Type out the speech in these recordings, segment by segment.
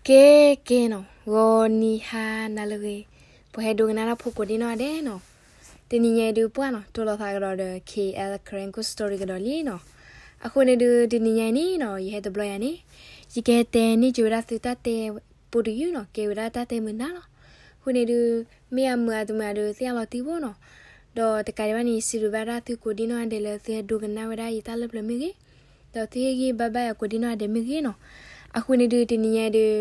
ကဲ ကဲနီၤ, ဂီၤနံၤဟါနၤလၢအဂ့ၤ, ပှၤဟဲဒိကနၣ်တၢ်ဖိကိးဒံနီၢ်ဂၤဒဲးနီၤ. တနံၤညါအံၤဒုးပှၢ်နီၤ, တိၢ်လိာ်သးကဒီးဒီး K L Karen Ghost Story ကဒီးလံနီၤ. အဃိန့ၣ်ဒုး တနံၤညါအံၤန့ၣ်နီၤ, ယဟဲတဘျီယၤန့ၣ်, ယကဟဲတဲန့ၢ်က့ၤဝဲဒၣ်သုတၢ်တဲပူတယုၢ်နီၤ, ကဲဝဲဒၣ်တၢ်တဲမုာ်နၢ်လီၤ. အဃိန့ၣ်ဒုး မ့ၢ်အမုာ်အတမုာ်အဒုး သ့ၣ်ညါလီၤတံၢ်ဖိနီၤ. ဒီးတကးဒံးဘၣ်န့ၣ် ယစံးဘျုးဘၣ်ဒၣ်သုကိးဒံနီၢ်ဂၤဒဲးလၢသုဟဲဒိကနၣ်ဝဲဒၣ်ယတၢ်လၢပျၢၤမ့ၢ်ဂ့ၤ, ဒီးသုဟ့ၣ်ဂံၢ်ဘါဘၣ်ယၤကိးဒံနီၢ်ဂၤဒဲးမ့ၢ်ဂ့ၤနီၤ. အဃိန့ၣ်ဒုး တနံၤညါအံၤဒုး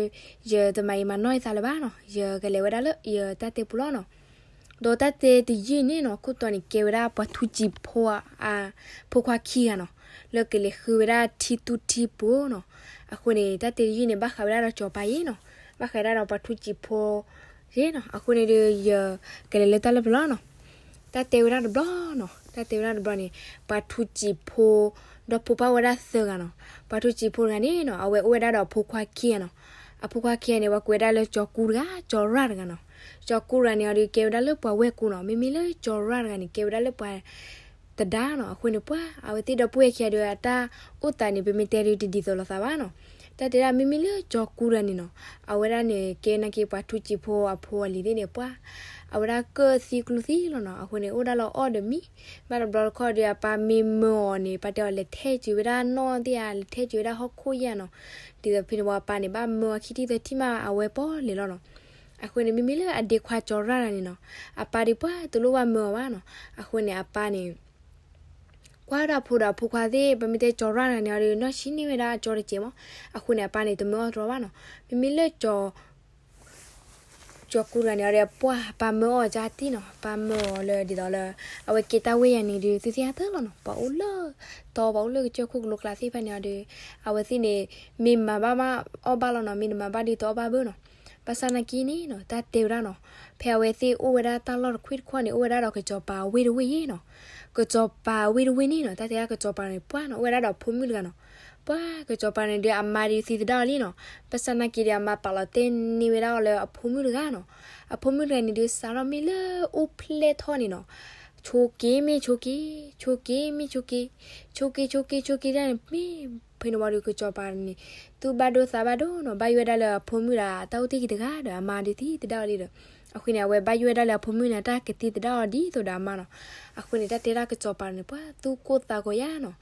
ယတမၤအံၤမၤနီၢ်ယသးလၢၤဘၣ်နီၤ, ယကလဲၤဝဲဒၣ်လၢယတၢ်တဲပူလီၤနီၤ. ဒီးတၢ်တဲတယုၢ်န့ၣ်နီၤ, ခိၣ်တီန့ၣ် ကဲဝဲဒၣ်ပှၤထူစံာ်ဖိ အဖိခွါခံဂၤနီၤ, လၢကလဲၤဃုဝဲဒၣ်ထံသူထံပူၤနီၤ. အဃိန့ၣ် တၢ်တဲတယုၢ်န့ၣ် ဘၣ်ဃးဝဲဒၣ်ဒီးစီၤပၤယ့ၣ်နီၤ, ဘၣ်ဃးဒၣ်ဒီးပှၤထူစံာ်ဖိယ့ၣ်နီၤ. အဃိန့ၣ်ဒုး ယကလဲၤလၢတၢ်လၢပျၢၤလီၤနီၤ. တၢ်တဲဝဲဒၣ်တဘျီနီၤ, တၢ်တဲဝဲဒၣ်တဘျီန့ၣ်, ပှၤထူစံာ်ဖိ ဒီးဖိပၢ်ဝဲဒၣ်သၢဂၤနီၤ. ပှၤထူစံာ်ဖိတဂၤန့ၣ်နီၤ, အဝဲအိၣ်ဝဲဒၣ်ဒီးအဖိခွါခံဂၤနီၤ. အဖိခွါခံဂၤန့ၣ် ပှၤကိးဝဲဒၣ်လၢကၠီၤကူတဂၤ, ကၠီၤရၣ်တဂၤနီၤ. ကၠီၤကူတဂၤန့ၣ်အီၤဒုး ကဲဝဲဒၣ်လၢပှၤဝဲၢ်ကူနီၤ, မ့မ့ၢ်လၢကၠီၤရၣ်တဂၤန့ၣ် ကဲဝဲဒၣ်လၢပှၤ သဒါနီၤ. အဃိန့ၣ်ပှၢ် အဝဲသ့ၣ်ဒီပုၢ်ဝဲၢ်ခံဂၤဒီးအတၢ်အိၣ်သးန့ၣ် ပမ့ၢ်တဲဒုးတဒ်သိးလိာ်သးဘၣ်နီၤ. တၢ်တဲဒၣ်မ့မ့ၢ်လၢကၠီၤကူတဂၤန့ၣ်နီၤ, အဝဲဒၣ်န့ၣ် ကဲနာ်က့ၤပှၤထူစံာ်ဖိအဖိအလံၤသ့ၣ်န့ၣ်ပှၢ်, အဝဲဒၣ်ကၢၣ်သံကျူသံလီၤနီၤ. အဃိန့ၣ် အိၣ်ဒၣ်လၢအီၣ်ဒီးမံ, ဘၣ်တဘျီတခီၣ်ဒီး အပၢ်မ့ၢ်မၢအီၤန့ၣ် ပာ်တဲအီၤလဲၤထဲးကွံာ်ဝဲဒၣ်နီၣ်သ့ၣ်ဧါ, လဲၤထဲးကွံာ်ဝဲဒၣ်ဟီၣ်ခိၣ်ယဲၢ်နီၤ. ဒ်သိးဖဲန့ၣ်ဝံၤအပၢ်န့ၣ် ဘၣ်မၢအီၤခံထံၣ်သၢထံၣ်မး အဝဲပီၢ်လဲၤလီၤနီၤ. အဃိန့ၣ် မ့မ့ၢ်လၢအဒ့ခွါကၠီၤရၣ်တဂၤန့ၣ်နီၤ, အပၢ်ဒုးပှၢ်တလိၣ်ဘၣ်မၢအီၤဘၣ်နီၤ. အဃိန့ၣ် အပၢ်န့ၣ် ကွၢ်ဝဲဒၣ်အဖိဒီးအဖိခွါသ့ၣ်, ပမ့ၢ်တဲကၠီၤရၣ်တဂၤန့ၣ်အီၤဒီး နီၢ်ဆံန့ၢ်ဝဲဒၣ်အကၠီတစဲးမး. အဃိန့ၣ် အပၢ်န့ၣ် တမၢအီၤတြီဘၣ်နီၤ. မ့မ့ၢ်လၢ ကၠီၤကူတဂၤန့ၣ်အီၤဒီး ပှၢ်ပၢ်မၢအီၤကၢ်တံၢ်နီၤ, ပၢ်မၢအီၤလၢဒ်သိးလၢ အဝဲက့ၤတၢ်ဝဲယၤန့ၣ်ဒုး သုသ့ၣ်ညါတၢ်လီၤနီၤ, ပှၤအိၣ်လၢတီ ပှၤအိၣ်လၢကစၢၢ်ခိၣ်ကလိကျါသ့ၣ်တဖၣ်န့ၣ်အီၤဒီး အဝဲသ့ၣ်န့ၣ် မ့ၢ်မၤဘၣ်မးအီၣ်ဘၣ်လီၤနီၤ, မ့ၢ်တမၤဘၣ်ဒုးတအီၣ်ဘၣ်ဘၣ်နီၤ. ဘၣ်ဆၣ်နာ်က့န့ၣ်နီၤ, တၢ်တဲဝဲဒၣ်နီၤ, ဖဲအဝဲသ့ၣ်အိၣ်ဝဲဒၣ်တၢ်လီၢ်တခွံၣ်တခီၣ်န့ၣ် အိၣ်ဝဲဒၣ်ဒီးကစီၤပၤဝ့ၢ်တဝ့ၢ်ယ့ၣ်နီၤ. ကစီၤပၤဝ့ၢ်တဝ့ၢ်န့ၣ်နီၤ, တၢ်တဲဒၣ်ကစီၤပၤန့ၣ် ပှၢ်နီၤ, အိၣ်ဝဲဒၣ်ဒီးအဖိမုၣ်တဂၤနီၤ. ပှၢ်ကစီၤပၤန့ၣ်ဒုး အမါဒုးသံသဒၣ်အီၤလံနီၤ. ဘၣ်ဆၣ်နာ်က့ဒီး အမါပာ်လီၤတဲာ်န့ၢ်ဝဲဒၣ်အီၤလၢအဖိမုၣ်တဂၤနီၤ. အဖိမုၣ်တဂၤန့ၣ်ဒုး စးထီၣ်မ့ၢ်လၢအိၣ်ဖျဲၣ်ထီၣ်န့ၣ်နီၤ, ဆိးက့မ့ၢ်ဆိးက့, ဆိးက့မ့ၢ်ဆိးက့, ဆိးက့ဆိးက့ဆိးက့ဒၣ်န့ၣ် မ့ၢ်ဖဲန့ၣ်ဝံၤဒီး ကစီၤပၤန့ၣ် သူၣ်ဘၣ်ဒိသးဘၣ်ဒိနီၤ, ဘၣ်ယိၣ်ဝဲဒၣ်လၢအဖိမုၣ်ဒီး တၢ်အိၣ်တ့ၢ်က့ၤတဂၤဒီး အမါဒုးသံသဒၣ်အီၤလံဒီး အဃိန့ၣ် အဝဲဘၣ်ယိၣ်ဝဲဒၣ်လၢအဖိမုၣ်န့ၣ် တၢ်ကသံသဒၣ်အီၤဒ်သိးဒီးအမါနီၤ. အဃိန့ၣ် တၢ်တဲဒၣ်ကစီၤပၤန့ၣ် ပှၢ်သူၣ်ကိၢ်သးဂီၤယါနီၤ.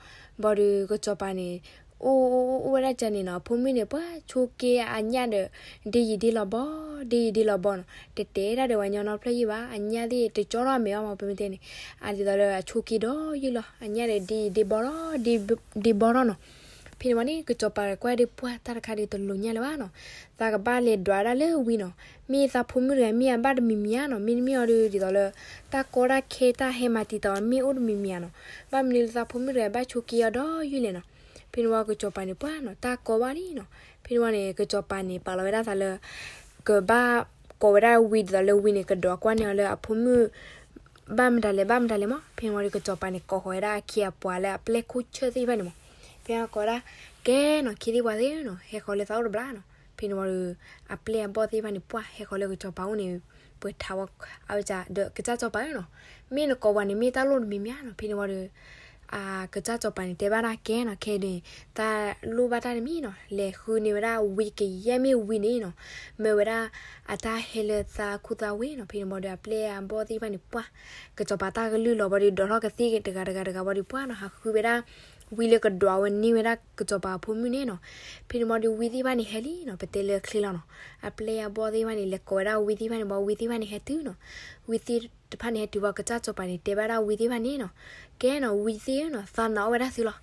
ဘၣ်ဒီးကစီၤပၤန့ၣ် အိၣ်အိၣ်အိၣ်ဝဲဒၣ်ကန့ၣ်နီၤ, အဖိမုၣ်န့ၣ် ပှၢ်ဆိးက့အညၣ်ဒီး ဒ့ယံာ်ဒ့လီၤဘီ, ဒ့ယံာ်ဒ့လီၤဘီနီၤ. တတဲတၢ်ဒီးပှၤကညီနီတဖျၢၣ်ယံၣ်ဘၣ်, အညၣ်သ့ၣ်တကၠီထီၣ်အမဲာ်ဘၣ်မး ပမ့ၢ်တဲန့ၣ်, အဒ်သိးလၢအဆိးက့ဒီးယုၢ်လီၤ, အညၣ်ဒီးဒ့ယံာ်ဒ့ဘီထီၣ်, ဒ့ဘီထီၣ်နီၤ. ဖဲန့ၣ်ဝံၤန့ၣ် ကစီၤပၤကွၢ်ဒုး ပှၢ်တၢ်တခါဒုးတလိၤညါလၢၤဘၣ်နီၤ. သးကဘၣ်လဲၤဒွးဒၣ်လၢဝံနီၤ. မ့ၢ်သးဖိမုၣ်တဂၤ မ့ၢ်အဘၣ်တမံၤမံၤဧါနီၤ, မ့တမ့ၢ်အီၤဒုး ဒ်သိးလၢ တၢ်ကီတၢ်ခဲတၢ်ဟဲမၤတံာ်တာ်အီၤ မ့ၢ်အိၣ်တမံၤမံၤဧါနီၤ. ဘၣ်မနုၤလၢသးဖိမုၣ်တဂၤ ဘၣ်ဆိးက့အီၤဒီးယုၢ်လဲၣ်နီၤ. ဖဲန့ၣ်ဝံၤကစီၤပၤန့ၣ် ပှၢ်နီၤ တၢ်ကီဘၣ်လံနီၤ. ဖဲန့ၣ်ဝံၤန့ၣ် ကစီၤပၤန့ၣ် ပာ်လီၤဝဲဒၣ်သးလၢ ကဘၣ်ကိးဝဲဒၣ်ဝံ ဒ်သိးလၢဝံန့ၣ် ကဒွးကွၢ်န့ၢ်အီၤလၢအဖိမုၣ် ဘၣ်မတၤလဲၣ် ဘၣ်မတၤလဲၣ်မး. ဖဲန့ၣ်ဝံၤဒီး ကစီၤပၤန့ၣ် ကိးဃီၤဝဲဒၣ်အခ့အပှၤလၢအပျဲၢ်ခိၣ်ဆၢၣ်သ့ၣ်တဖၣ်န့ၣ်မး. ဖဲကိးဝဲဒၣ် ကဲနီၤ ခ့သ့ၣ်ပှၤသ့ၣ်နီၤ, ဟဲဃီၤလၢသးအိၣ်တဘျီနီၤ. ဖဲန့ၣ်ဝံၤဒီး အပျဲၢ်အဘီၣ်သ့ၣ်တဖၣ်န့ၣ် ပှၢ်ဟဲဃီၤလၢကစီၤပၤအိၣ်န့ၣ် ပှဲၤထးဝဲ အဝဲဒၣ်ဒီး ကစၢ်စီၤပၤဧၢနီၤ, မ့ၢ်နကိးပှၤန့ၣ် မ့ၢ်တၢ်လိၣ်တမံၤမံၤဧါနီၤ. ဖဲန့ၣ်ဝံၤဒီး ကစၢ်စီၤပၤန့ၣ် တဲဘၣ်ဒၣ်ကဲနီၤ, ခဲအံၤန့ၣ် တၢ်လိၣ်ဘၣ်တၢ်တမံၤနီၤ, လဲၤဃုန့ၢ်ဝဲဒၣ်ဝံကယဲၢ်မ့ၢ်ဝံန့ၣ်နီၤ, မၢဝဲဒၣ်အတၢ်ဟဲလၢသးခူသးဝ့ၢ်နီၤ. ဖဲန့ၣ်ဝံၤဒီး အပျဲၢ်အဘီၣ်သ့ၣ်တဖၣ်န့ၣ် ပှၢ် ကစီၤပၤတၢ်ကလုၢ်လီၤဘၣ်ဒီး ဒိးထီၣ်ကသ့ၣ်တဂၤတဂၤတဂၤဘၣ်ဒီး ပှၢ်နီၤ ဟးဃုဝဲဒၣ် ဝံလၢကဒွးဝဲန့ၢ်ဝဲဒၣ်ကစီၤပၤအဖိမုၣ်န့ၣ်နီၤ. ဖဲန့ၣ်ဝံၤဒီး ဝံသ့ၣ်တဖၣ်န့ၣ် ဟဲလံနီၤ, ပတဲလၢချ့လီၤနီၤ. အပျဲၢ်အဘီၣ်သ့ၣ်တဖၣ်န့ၣ် လဲၤကိးဝဲဒၣ်ဝံသ့ၣ်တဖၣ်န့ၣ် ဘၣ်ဝံသ့ၣ်တဖၣ်န့ၣ် ဟဲတုၤနီၤ. ဝံသ့ၣ်တဖၣ်န့ၣ် ဟဲတုၤဘၣ် ကစၢ်စီၤပၤန့ၣ် တဲဘၣ်ဒၣ်ဝံသ့ၣ်တဖၣ်န့ၣ်နီၤ, ကဲနီၤ ဝံသ့ၣ်ဧၢနီၤ, သးနာ်အီၣ်ဝဲဒၣ်သုလီၤ.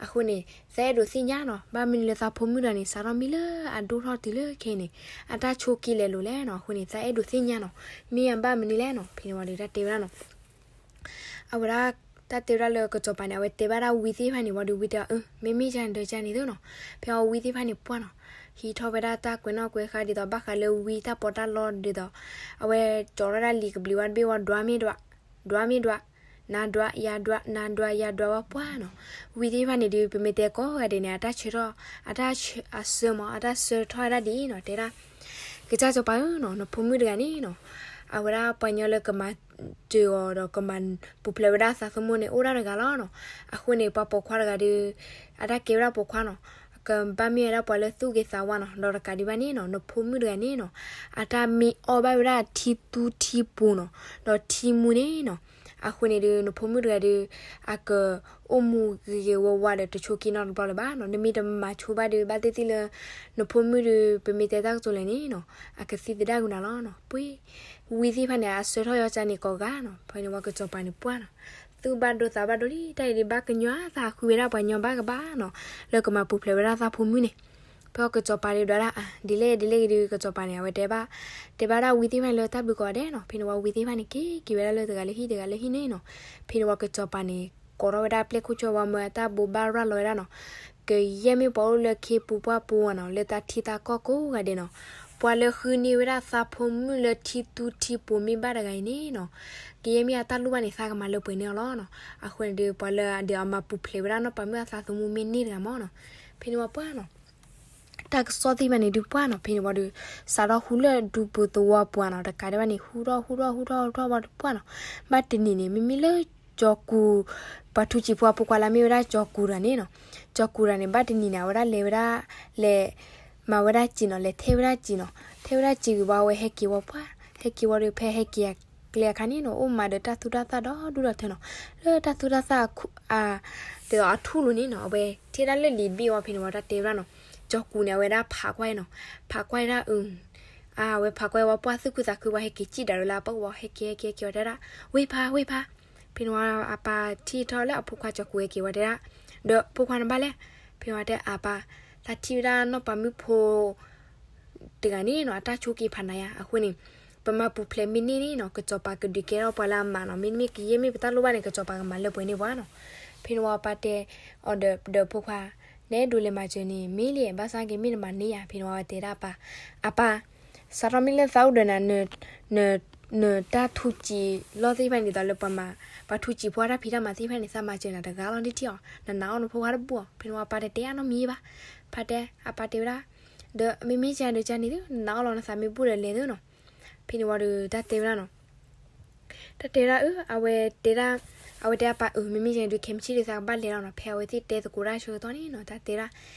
အဃိန့ၣ် သးအဲၣ်ဒိးသ့ၣ်ညါနီၤ, ဘၣ်မနုၤလၢသးဖိမုၣ်တဂၤန့ၣ် စးထီၣ်မ့ၢ်လၢအဒိၣ်ထီၣ်တုၤလၢခဲအံၤန့ၣ် အတၢ်ဆိးက့လဲၤလိၤလဲၣ်နီၤ. အဃိန့ၣ် သးအဲၣ်ဒိးသ့ၣ်ညါနီၤ, မ့ၢ်အဘၣ်မနုၤလဲၣ်နီၤ. ဖဲန့ၣ်ဝံၤဒီး တၢ်တဲဝဲဒၣ်နီၤ အဝဲဒၣ် တၢ်တဲဝဲဒၣ်လၢကစီၤပၤန့ၣ် အဝဲတဲဘၣ်ဒၣ်ဝံသ့ၣ်တဖၣ်န့ၣ် ဝံဒီးဝံတဲအီၤ အၢ မ့မ့ၢ်ဒ်န့ၣ်ဒီးဒ်န့ၣ်သ့နီၤ. ဖဲအဝံသ့ၣ်တဖၣ်န့ၣ် ပှၢ်နီၤ ဟံးထီၣ်ဝဲဒၣ်တၢ်ကွဲးနီၣ်ကွဲးဃါဒ်သိး ဘၣ်ဃးလၢဝံတၢ်ပီးတၢ်လီဒ်သိး အဝဲကၠီၤထီၣ်ဒၣ်လံာ်ကဘျံးဝါတဘ့ၣ်ဝံ ဒွးမ့ၢ်ဒွး ဒွးမ့ၢ်ဒွး နၤဒွး ယၤဒွး နၤဒွး ယၤဒွးဝံပှၢ်နီၤ. ဝံသ့ၣ်တဖၣ်န့ၣ်ဒုး ပမ့ၢ်တဲကိးဂၤဒဲးန့ၣ် အတၢ်ဆၢထီၣ် အတၢ်ဆၢ အဆၢမး အတၢ်ဆၢထီၣ်ဝဲဒၣ်ဒ်အံၤနီၤ တဲဒၣ် ကစၢ်စီၤပၤဧၢနီၤ နဖိမုၣ်တဂၤန့ၣ်နီၤ အဝဲဒၣ်ပှၤကညီလၢကမၤစၢၤအီၤဒီးကမၤပူၤဖျဲးဝဲဒၣ်သးသမူန့ၣ် အိၣ်ဒၣ်တဂၤလီၤနီၤ. အဃိန့ၣ် ပှၤပိာ်ခွါတဂၤဒီး အတၢ်ကဲဝဲဒၣ်ပိာ်ခွါနီၤ ကဘၣ်မ့ၢ်ဝဲဒၣ်ပှၤလၢသူၣ်ဂ့ၤသးဝါနီၤ, ဒီးတကးဒံးဘၣ်န့ၣ်နီၤ, နဖိမုၣ်တဂၤန့ၣ်နီၤ, အတၢ်မ့ၢ်အီၣ်ဘၣ်ဝဲဒၣ်ထံသူထံပိၤနီၤ, ဒီးထံမူန့ၣ်နီၤ, အဃိန့ၣ်ဒုး နဖိမုၣ်တဂၤဒုး အကအိၣ်မူဂ့ၤဂ့ၤဝါဝါဒီးတဆိးက့နီတဘျီလၢၤဘၣ်နီၤ, နမ့ၢ်တမၤဆိဘၣ်ဒုး ဘၣ်သ့ၣ်သ့ၣ်လၢ နဖိမုၣ်ဒုး ပမ့ၢ်တဲတၢ်ကတိၤလဲၣ်န့ၣ်နီၤ, အကသံသဒၣ်ကွံာ်နၤလီၤနီၤ, ပှ့ၤ ဝံသ့ၣ်တဖၣ်န့ၣ် အဆှၢထီၣ်ယီၤကန့ၣ်ကိးဂၤနီၤ, ဖဲန့ၣ်ဝံၤကစီၤပၤန့ၣ်ပှၢ်နီၤ, သူၣ်ဘၣ်ဒိသးဘၣ်ဒိလံ, တၢ်အံၤဒုးဘၣ်ကညီသးဃုဝဲဒၣ်ပှၤညီဘၣ်ကဘၣ်နီၤ, လၢကမၤပူၤဖျဲးဝဲဒၣ်သးဖိမုၣ်န့ၣ်, ဖဲကစီၤပၤဒုးဒွးဒၣ် ဒ်လဲၣ်ဒ်လဲၣ်ဂ့ၤဒုး ကစီၤပၤန့ၣ် အဝဲတဲဘၣ်, တဲဘၣ်ဒၣ်ဝံသ့ၣ်တဖၣ်န့ၣ်လၢတၢ်ဘျုးကိးဂၤဒဲးနီၤ, ဖဲန့ၣ်ဝံသ့ၣ်တဖၣ်န့ၣ် က့ၤက့ၤဝဲဒၣ်လၢတဂၤလၢဟံၣ်တဂၤလၢဟံၣ်န့ၣ်နီၤ, ဖဲန့ၣ်ဝံၤကစီၤပၤန့ၣ် ကိးထီၣ်ဝဲဒၣ်ပျဲၢ်ခိၣ်ဆၢဝါမၢအတၢ်ဘိးဘၣ်ရၤလီၤဝဲဒၣ်နီၤ, ကယဲၢ်မ့ၢ်ပှၤအိၣ်လၢခ့ပူၤပှၢ်ပူၤနီၤ, လၢတၢ်ထံတၢ်ကီၢ်ကိးဂၤဒဲးနီၤ, ပှၤလၢဃုန့ၢ်ဝဲဒၣ်သးဖိမုၣ်လၢထံသူထံပိၤမ့ၢ်ဘၣ်တဂၤအံၤန့ၣ်နီၤ, ကယဲၢ်မ့ၢ်အတၢ်လိၣ်ဘၣ်န့ၣ် သးကမၤလၢပှဲၤန့ၢ်အီၤလီၤနီၤ, အဃိန့ၣ်ဒုး ပှၤလၢအဒုးအမၤပူၤဖျဲးဝဲဒၣ်နီၢ်ပၤမုၣ်အသးသမူမ့ၢ်န့ၢ်တဂၤမၢ်နီၤ, ဖဲန့ၣ်ဝံၤပှၢ်နီၤ တၢ်ကစီၣ်သ့ၣ်တဖၣ်န့ၣ်ဒုးပှၢ်နီၤ, ဖဲန့ၣ်ဝံၤဒီး စးထီၣ်ဟူလၢဒူပူၤသဝီပူၤနီၤ, တကးဒံးဘၣ်န့ၣ် ဟူထီၣ်ဟူထီၣ်ဟူထီၣ်ဟူထီၣ်ဝံၤဒီးပှၢ်နီၤ, ဘၣ်တနံၤန့ၣ် မ့မ့ၢ်လၢကၠီၤကူၤ ပှၤထူးစံာ်ဖိအဖိခွါလၢမ့ၢ်ဝဲဒၣ်ကၠီၤကူၤတဂၤန့ၣ်နီၤ, ကၠီၤကူၤတဂၤန့ၣ် ဘၣ်တနံၤန့ၣ် အဝဲဒၣ်လဲၤဝဲဒၣ် လဲၤမၤဝဲဒၣ်စံာ်နီၤ, လဲၤထဲဝဲဒၣ်စံာ်နီၤ, ထဲဝဲဒၣ်စံာ်ဝံၤဘၣ် အဝဲဟဲက့ၤဝံၤပှၢ်, ဟဲက့ၤဝံၤဒီး ဖဲဟဲက့ၤအကျဲအခါန့ၣ်နီၤ အိၣ်မးဒီးတၢ်သူၣ်တၢ်သၣ်ဒီဒူၣ်ဒီထၢနီၤ, လၢတၢ်သူၣ်တၢ်သၣ် အ ဒ်သိးအထူၣ်လိၤန့ၣ်နီၤ, အဝဲထံၣ်ဒၣ်လၢလံာ်ဘ့ၣ်ဝံၤ ဖဲန့ၣ်ဝံၤတၢ်တဲဝဲဒၣ်နီၤ, ကၠီၤကူၤန့ၣ် အဝဲဒၣ်ဖးကွၢ်နီၤ, ဖးကွၢ်ဒၣ်အ အဝဲဖးကွၢ်ဝံၤပှၢ်သူၣ်ခုသးခုဝံၤ ဟဲက့ၤစံၣ်ဒၣ်ဝဲလၢအပၢ်ကဝီၤ ဟဲက့ၤဟဲက့ၤဟဲက့ၤဝံၤတဲဒၣ်, ဝ့ၢ်ဖး ဝ့ၢ်ဖး, ဖဲန့ၣ်ဝံၤအပၢ်ထံၣ်ထီၣ်လၢအဖိခွါကၠီၤကူၤဟဲက့ၤဝံၤတဲဒၣ်, ဒီးဖိခွါန့ၣ်ဘၣ်လဲၣ်, ဖဲန့ၣ်ဝံၤတဲအပၢ်, သးထံၣ်ဝဲဒၣ်နီၢ်ပၤမုၣ်ဖိ တဂၤန့ၣ်နီၤ အတၢ်ဆိးက့ဖးနၤယါ, အဃိန့ၣ် ပမၤပူၤဖျဲးမ့ၢ်န့ၢ်န့ၣ်နီၤ ကစီၤပၤကဒုးကဲထီၣ်ပှၤလၢအမးနီၤ, မ့တမ့ၢ်ကယဲၢ်မ့ၢ်ပတၢ်လိၣ်ဘၣ်န့ၣ် ကစီၤပၤကမၤလၢပှဲၤန့ၢ်ပှၤနီၤ. ဖဲန့ၣ်ဝံၤအပၢ်တဲအီၤဒီးဖိခွါ, နအဲၣ်ဒိးလဲၤမၤစၢၤန့ၣ် မ့ၢ်လံ ဘၣ်ဆၣ်က့ၤမ့ၢ်နမၤန့ၢ်ယါ. ဖဲန့ၣ်ဝံၤအဝဲတဲဒၣ်အပၢ်, အပၢ်, စးထီၣ်မ့ၢ်လၢသးအိၣ်ဒီးနၤ နတၢ်ထူးစံာ်လီၢ်သ့ၣ်တဖၣ်န့ၣ် ဒ်သိးလၢပှၤမၤ ပှၤထူးစံာ်ဖိအတၢ်ဖံးတၢ်မၤသ့ၣ်တဖၣ်န့ၣ် သးမၤစၢၤနၤတဂၤလီၤ ဒ်ထံၣ်အီၤ, နနာ်အီၣ်နဖိခွါတဘူၣ်အီၤ. ဖဲန့ၣ်ဝံၤအပၢ်တတဲအါနီတမံၤဘၣ်. ဖါတဲ, အပၢ်တဲဝဲဒၣ်, ဒီးမ့မ့ၢ်ကဲဒီးကဲန့ၣ်သု နနာ်အီၣ်လီၤနသးမ့ၢ်ဘူၣ်ဒီးလဲၤသုနီၤ. ဖဲန့ၣ်ဝံၤဒီးတၢ်တဲဝဲဒၣ်နီၤ တၢ်တဲဝဲဒၣ်အၢ အဝဲတဲဒၣ်, အဝဲတဲအပၢ်အၢ မ့မ့ၢ်ကဲန့ၣ်ဒုး ခဲမုၢ်ဆ့ၣ်ဒုးသးကဘၣ်လဲၤလီၤနီၤ. ဖဲအဝဲသ့ၣ်တဲသကိးတၢ်ဆၢကတီၢ်န့ၣ်နီၤ တၢ်တဲဒၣ်,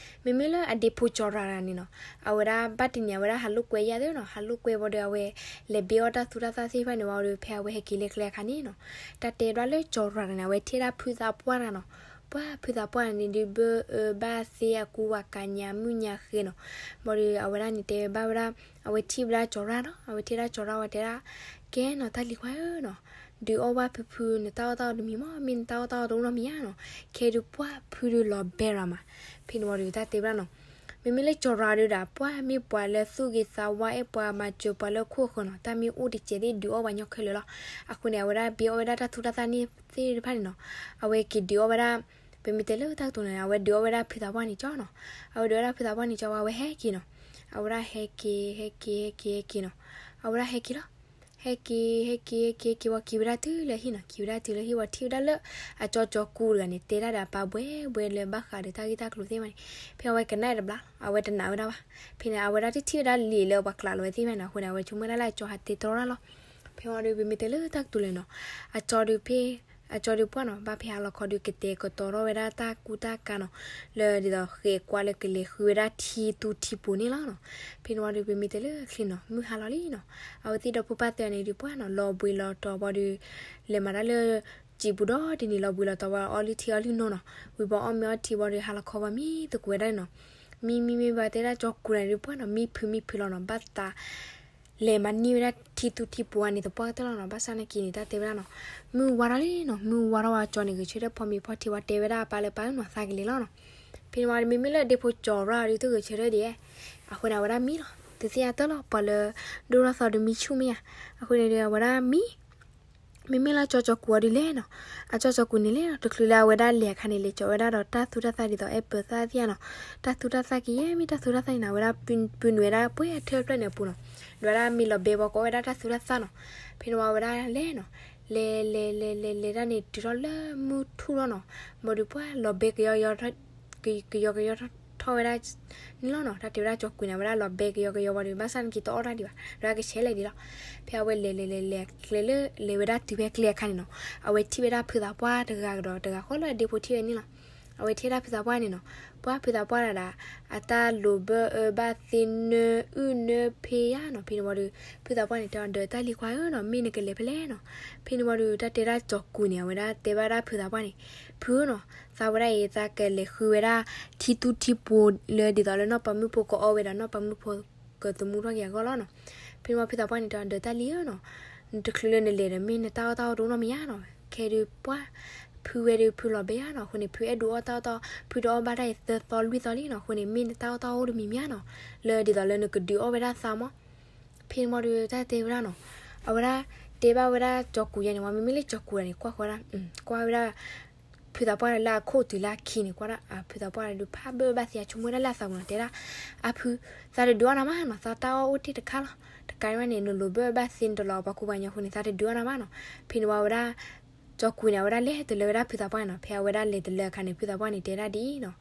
မ့မ့ၢ်လၢအဒ့ဖိကၠီၤရၤတဂၤန့ၣ်နီၤ, အဝဲဒၣ်ဘၣ်တနံၤအဝဲဒၣ်ဟးလိာ်ကွဲယါသ့နီၤ, ဟးလိာ်ကွဲဝံၤဒီးအဝဲ လဲၤဘ့အီၣ်တၢ်သူတၢ်သၣ်သ့ၣ်တဖၣ်န့ၣ်ဝံၤဒီး ဖဲအဝဲဟဲက့ၤလၢကျဲအခါန့ၣ်နီၤ, တၢ်တဲဒၣ်လၢကၠီၤရၤတဂၤန့ၣ် အဝဲထံၣ်ဒၣ်ဖုသးပှၢ်တဂၤနီၤ. ပှၢ်ဖုသးပှၢ်န့ၣ်ဒုး ဘၣ်အၢဘၣ်သီအကူအကၤညါမုၢ်ညါဃဲနီၤ. ဘၣ်ဒီးအဝဲဒၣ်န့ၣ်တဲဘၣ်ဝဲဒၣ်, အဝဲထံၣ်ဝဲဒၣ်ကၠီၤရၤနီၤ, အဝဲထံၣ်ဒၣ်ကၠီၤရၤဝဲတဲဒၣ်, ကဲနီၤ တၢ်လံၤခွါဧၢနီၤ, ဒုးအီၣ်ဘၣ်ဖုဖု နတၢ်အီၣ်တၢ်အီတမံၤမး မ့ၢ်နတၢ်အီၣ်တၢ်အီတအိၣ်နီတမံၤဧါနီၤ. ခဲဒုးပှၢ်ဖုဒုးလီၤဘဲရၤမး. ဖဲန့ၣ်ဝံၤဒီးတၢ်တဲဝဲဒၣ်နီၤ, မ့မ့ၢ်လၢကၠီၤရၤဒုးဒီး ပှၢ်မ့ၢ်ပှၤလၢသူၣ်ဂ့ၤသးဝါ အဲၣ်ပှၤမၤစၢၤပှၤလၢခိၣ်ဃၢၤနီၤ, တၢ်မ့ၢ်အိၣ်တစဲးသ့ၣ်ဒုးအီၣ်ပှၤညီခဲလၢာ်လီၤ. အဃိန့ၣ် အဝဲဒၣ်ဘ့အီၣ်ဝဲဒၣ်တၢ်သူတၢ်သၣ်န့ၣ်သ့ၣ်တဖၣ်န့ၣ်နီၤ, အဝဲက့ၤဒုးအီၣ်ဝဲဒၣ်, ပမ့ၢ်တဲလၢတၢ်ကတိၤန့ၣ် အဝဲဒုးအီၣ်ဝဲဒၣ်ဖုသးပှၢ်န့ၣ်ကၠီနီၤ. အဝဲဒုးအီၣ်ဝဲဒၣ်ဖုသးပှၢ်န့ၣ်ကၠီ အဝဲဟဲက့ၤနီၤ. အဝဲဒၣ်ဟဲက့ၤ ဟဲက့ၤ ဟဲက့ၤ ဟဲက့ၤနီၤ. အဝဲဒၣ်ဟဲက့ၤလီၤ. ဟဲက့ၤ ဟဲက့ၤ ဟဲက့ၤ ဟဲက့ၤဝံၤက့ၤဝဲဒၣ်တုၤလၢဟံၣ်နီၤ, က့ၤဝဲဒၣ်တုၤလၢဟံၣ်ဝံၤထံၣ်ဝဲဒၣ်လၢ အကၠီကၠီၤကူၤတဂၤန့ၣ် တဲဒၣ်ဒီးအပၢ်ဘှဲဘှဲလၢဘၣ်ဃးဒီးတၢ်ဂ့ၢ်တၢ်ကျိၤသ့ၣ်တဖၣ်န့ၣ်, ဖဲအဝဲကနၣ်တဘျီ အဝဲတနာ်ဝဲဒၣ်ဘၣ်. ဖဲန့ၣ် အဝဲဒၣ်တထံၣ်ဝဲဒၣ်လံာ်လၢပှၤကျးလီၤဝဲသ့ၣ်တဖၣ်န့ၣ် အဃိန့ၣ် အဝဲဆိကမိၣ်ဒၣ်လၢအကၠီဟးတဲတြီတၢ်လီၤ. ဖဲဝံၤဒီးပမ့ၢ်တဲလၢတၢ်ကတိၤလဲၣ်နီၤ, အကၠီဒုးဖဲ, အကၠီဒုးပှၢ်နီၤ ဘၣ်ဖဲဟါလီၤခီဒုးကတဲာ်ကတီၤထီၣ်ဝဲဒၣ်တၢ်ကူတၢ်ကၤနီၤ, လၢဒ်သိးဃဲးကွၢ်လၢကလဲၤဃုဝဲဒၣ်ထံသူထံပိၤန့ၣ်လီၤနီၤ. ဖဲန့ၣ်ဝံၤဒီးပမ့ၢ်တဲလၢချ့နီၤ မုၢ်ဟါလီၤလံနီၤ. အဝဲသ့ၣ်ဒီဖိပၢ်သၢဂၤန့ၣ်ဒုးပှၢ်နီၤ လီၤဘှံးလီၤတီၤဝံၤဒီး လဲၤမၤတၢ်လၢ စံာ်ပူၤဒီတနံၤ လီၤဘှံးလီၤတီၤဝံၤအီလုၢ်ထံအီလုၢ်နိနီၤ. ဝံၤဘၣ်အီၣ်မ့ၤအီထံဝံၤဒီး ဟါလီၤခီဝံၤမံသကိးဝဲဒၣ်န့ၣ်နီၤ. မံမံမံဘၣ်တဲဒၣ်ကၠီကူၤန့ၣ်ဒုးပှၢ်နီၤ မံဖုးမံဖုးလီၤနီၤ ဘၣ်သး လဲၤမၤန့ၢ်ဝဲဒၣ်ထံသူထံပိၤန့ၣ်သပှၢ်ကတၢၢ်လီၤနီၤ. ဘၣ်ဆၣ်နာ်က့န့ၣ် တၢ်တဲဝဲဒၣ်နီၤ မုၢ်ဝါထီၣ်လံနီၤ မုၢ်ဝါထီၣ်ဝံၤကၠီန့ၣ်ဂဲၤဆၢထၢၣ်ဖီမ့ၤဖီထံဝံၤတဲဝဲဒၣ်အပၢ်လၢပၢ်ဧၢနီၤ သးကလဲၤလီၤနီၤ. ဖဲန့ၣ်ဝံၤမ့မ့ၢ်လၢဒ့ဖိကၠီၤရၤဒုးတဂဲၤဆၢထၢၣ်ဒံး, အဃိန့ၣ် အဝဲဒၣ်မံလီၤ တသ့ၣ်ညါတၢ်လီၤ ပှၤလၢ ဒိၣ်ထီၣ်သီဒုးမံဆူၣ်မ့ၢ်ဧါ. အဃိန့ၣ်ဒုးအဝဲဒၣ်မံ မ့မ့ၢ်လၢကၠီကၠီကူၤအီၤဒုးလဲၣ်နီၤ, အကၠီကၠီကူၤန့ၣ်လဲၣ်နီၤ တချုးလၢအဝဲဒၣ်လဲၤအခါန့ၣ် လဲၤကၠီၤဝဲဒၣ်ဒီးတၢ်သူတၢ်သၣ်ဒ်သိးအဲၣ်ပၢၤသၣ်သ့ၣ်ဧါနီၤ, တၢ်သူတၢ်သၣ်ကယဲၢ်မ့ၢ်တၢ်သူတၢ်သၣ်န့ၣ်နီၤ အဝဲဒၣ်ပုၢ်နုာ်ဝဲဒၣ်ပှဲၤအထၢၣ်ဖျၢၣ်န့ၣ်အပူၤနီၤ, ဒီးဝဲဒၣ်မ့ၢ်လီၤဘဲဘီကိးဝဲဒၣ်တၢ်သူတၢ်သၣ်နီၤ. ဖဲန့ၣ်ဝံၤအဝဲဒၣ်လဲၤနီၤ, လဲၤလဲၤလဲၤလဲၤလဲၤတၢ်န့ၣ် တုၤထီၣ်လၢမုၢ်ထူၣ်လီၤနီၤ, ဘၣ်ဒီးပှၤလီၤဘဲကယီကယီ ကယီကယီထီၣ်ဝဲဒၣ်န့ၣ်လီၤနီၤ. တၢ်တဲဝဲဒၣ်ကၠီကွံာ်န့ၣ် အဝဲဒၣ်လီၤဘဲကယီကယီဝံၤဒီး ဘၣ်ဆၣ်နာ်က့တအီၣ်တၢ်ဒံးဘၣ် ဒီးကဆဲးလဲၤဒံးလီၤ. ဖဲအဝဲလဲၤလဲၤလဲၤလဲၤကျဲလၢလဲၤဝဲဒၣ်တုၤဖဲကျဲအခါန့ၣ်နီၤ, အဝဲထံၣ်ဝဲဒၣ်ဖုသးပှၢ်တဂၤကဒီးတဂၤဃီလၢအဒ့ဖိထံၣ်ဝဲန့ၣ်လီၤ. အဝဲထံၣ်ဒၣ်ဖုသးပှၢ်န့ၣ်နီၤ, ပှၢ်ဖုသးပှၢ်ဒၣ်ဒၣ် အတၢ်လိာ်ဘၢအၢဘၣ်သ့နၢအုၣ်နၢဖ့ယါနီၤ. ဖဲန့ၣ်ဝံၤဒီး ဖုသးပှၢ်န့ၣ်တဲအီၤ ဒီးတၢ်လံၤခွါဧၢနီၤ, မ့ၢ်နကလဲၤဖဲလဲၣ်နီၤ. ဖဲန့ၣ်ဝံၤဒီး တၢ်တဲဒၣ်ကၠီၤကူၤန့ၣ် အဝဲဒၣ်တဲဘၣ်ဒၣ်ဖုသးပှၢ်န့ၣ်, ဖုဧၢနီၤ, သးဝဲဒၣ်အံၤ သးကလဲၤဃုဝဲဒၣ် ထံသူထံပိာ်လၢဒ်သိးလၢနီၢ်ပၤမုၣ်ဖိကအီၣ်ဝဲဒီး နီၢ်ပၤမုၣ်ဖိကသမူထီၣ်က့ၤအဂီၢ်လီၤနီၤ. ဖဲန့ၣ်ဝံၤဖုသးပှၢ်န့ၣ်တဲအီၤ ဒီးတၢ်လံၤဧၢနီၤ, နတချုးလၢနလဲၤဒီး မ့ၢ်နတၢ်အီၣ်တၢ်အီတအိၣ်နီတမံၤဧါနီၤ. ခဲဒုးပှၢ် ဖုဝဲဒုးဖုလီၤဘဲယါနီၤ, အဃိန့ၣ် ဖုအဲၣ်ဒိးအီၣ်တၢ်အီၣ်တၢ်အီ, ဖုတအီၣ်ဘၣ်တၢ်အံၤသၢသီလွံၢ်သီလံနီၤ, အဃိန့ၣ် မ့ၢ်နတၢ်အီၣ်တၢ်အီအိၣ်တမံၤမံၤဧါနီၤ, လၢဒ်သိးလၢနကဒုးအီၣ်ဝဲဒၣ်သးမး. ဖဲန့ၣ်ဝံၤဒီးတၢ်တဲဝဲဒၣ်နီၤ, အဝဲဒၣ်တဲဘၣ်ဝဲဒၣ်ကၠီၤကူၤယါန့ၣ်ဝံၤ မ့မ့ၢ်လၢကၠီၤကူၤဒၣ်န့ၣ် ကွၢ်ဃီဒၣ်, ကွၢ်ဝဲဒၣ် ဖုသးပှၢ်လၢအခိၣ်တုၤလၢအခံန့ၣ် ကွၢ်ဒၣ် အဖုသးပှၢ်ဒုးဖးဘၢဘၣ်သ့အဆိကမိၣ်ဝဲဒၣ်လၢအသးပူၤနီၤ, တဲဒၣ် အဖု, သးတဒုးအီၣ်နၤမးနီၤ, သးတၢ်အီၣ်အိၣ်တ့ၢ်တခါလီၤ. တကးဒံးဘၣ်န့ၣ် နလိာ်ဘၢဘၣ်သ့နတလီၤပှၤကူပှၤကညီအဃိန့ၣ် သးတဒုးအီၣ်နၤမးနီၤ. ဖဲန့ၣ်ဝံၤအဝဲဒၣ် ကၠီၤကူၤန့ၣ် အဝဲဒၣ်လဲၤတလၢဝဲဒၣ်ဖုသးပှၢ်န့ၣ်နီၤ, ဖဲအဝဲဒၣ်လဲၤတလၢအခါန့ၣ် ဖုသးပှၢ်န့ၣ်တဲဒၣ်ဒ်အံၤနီၤ,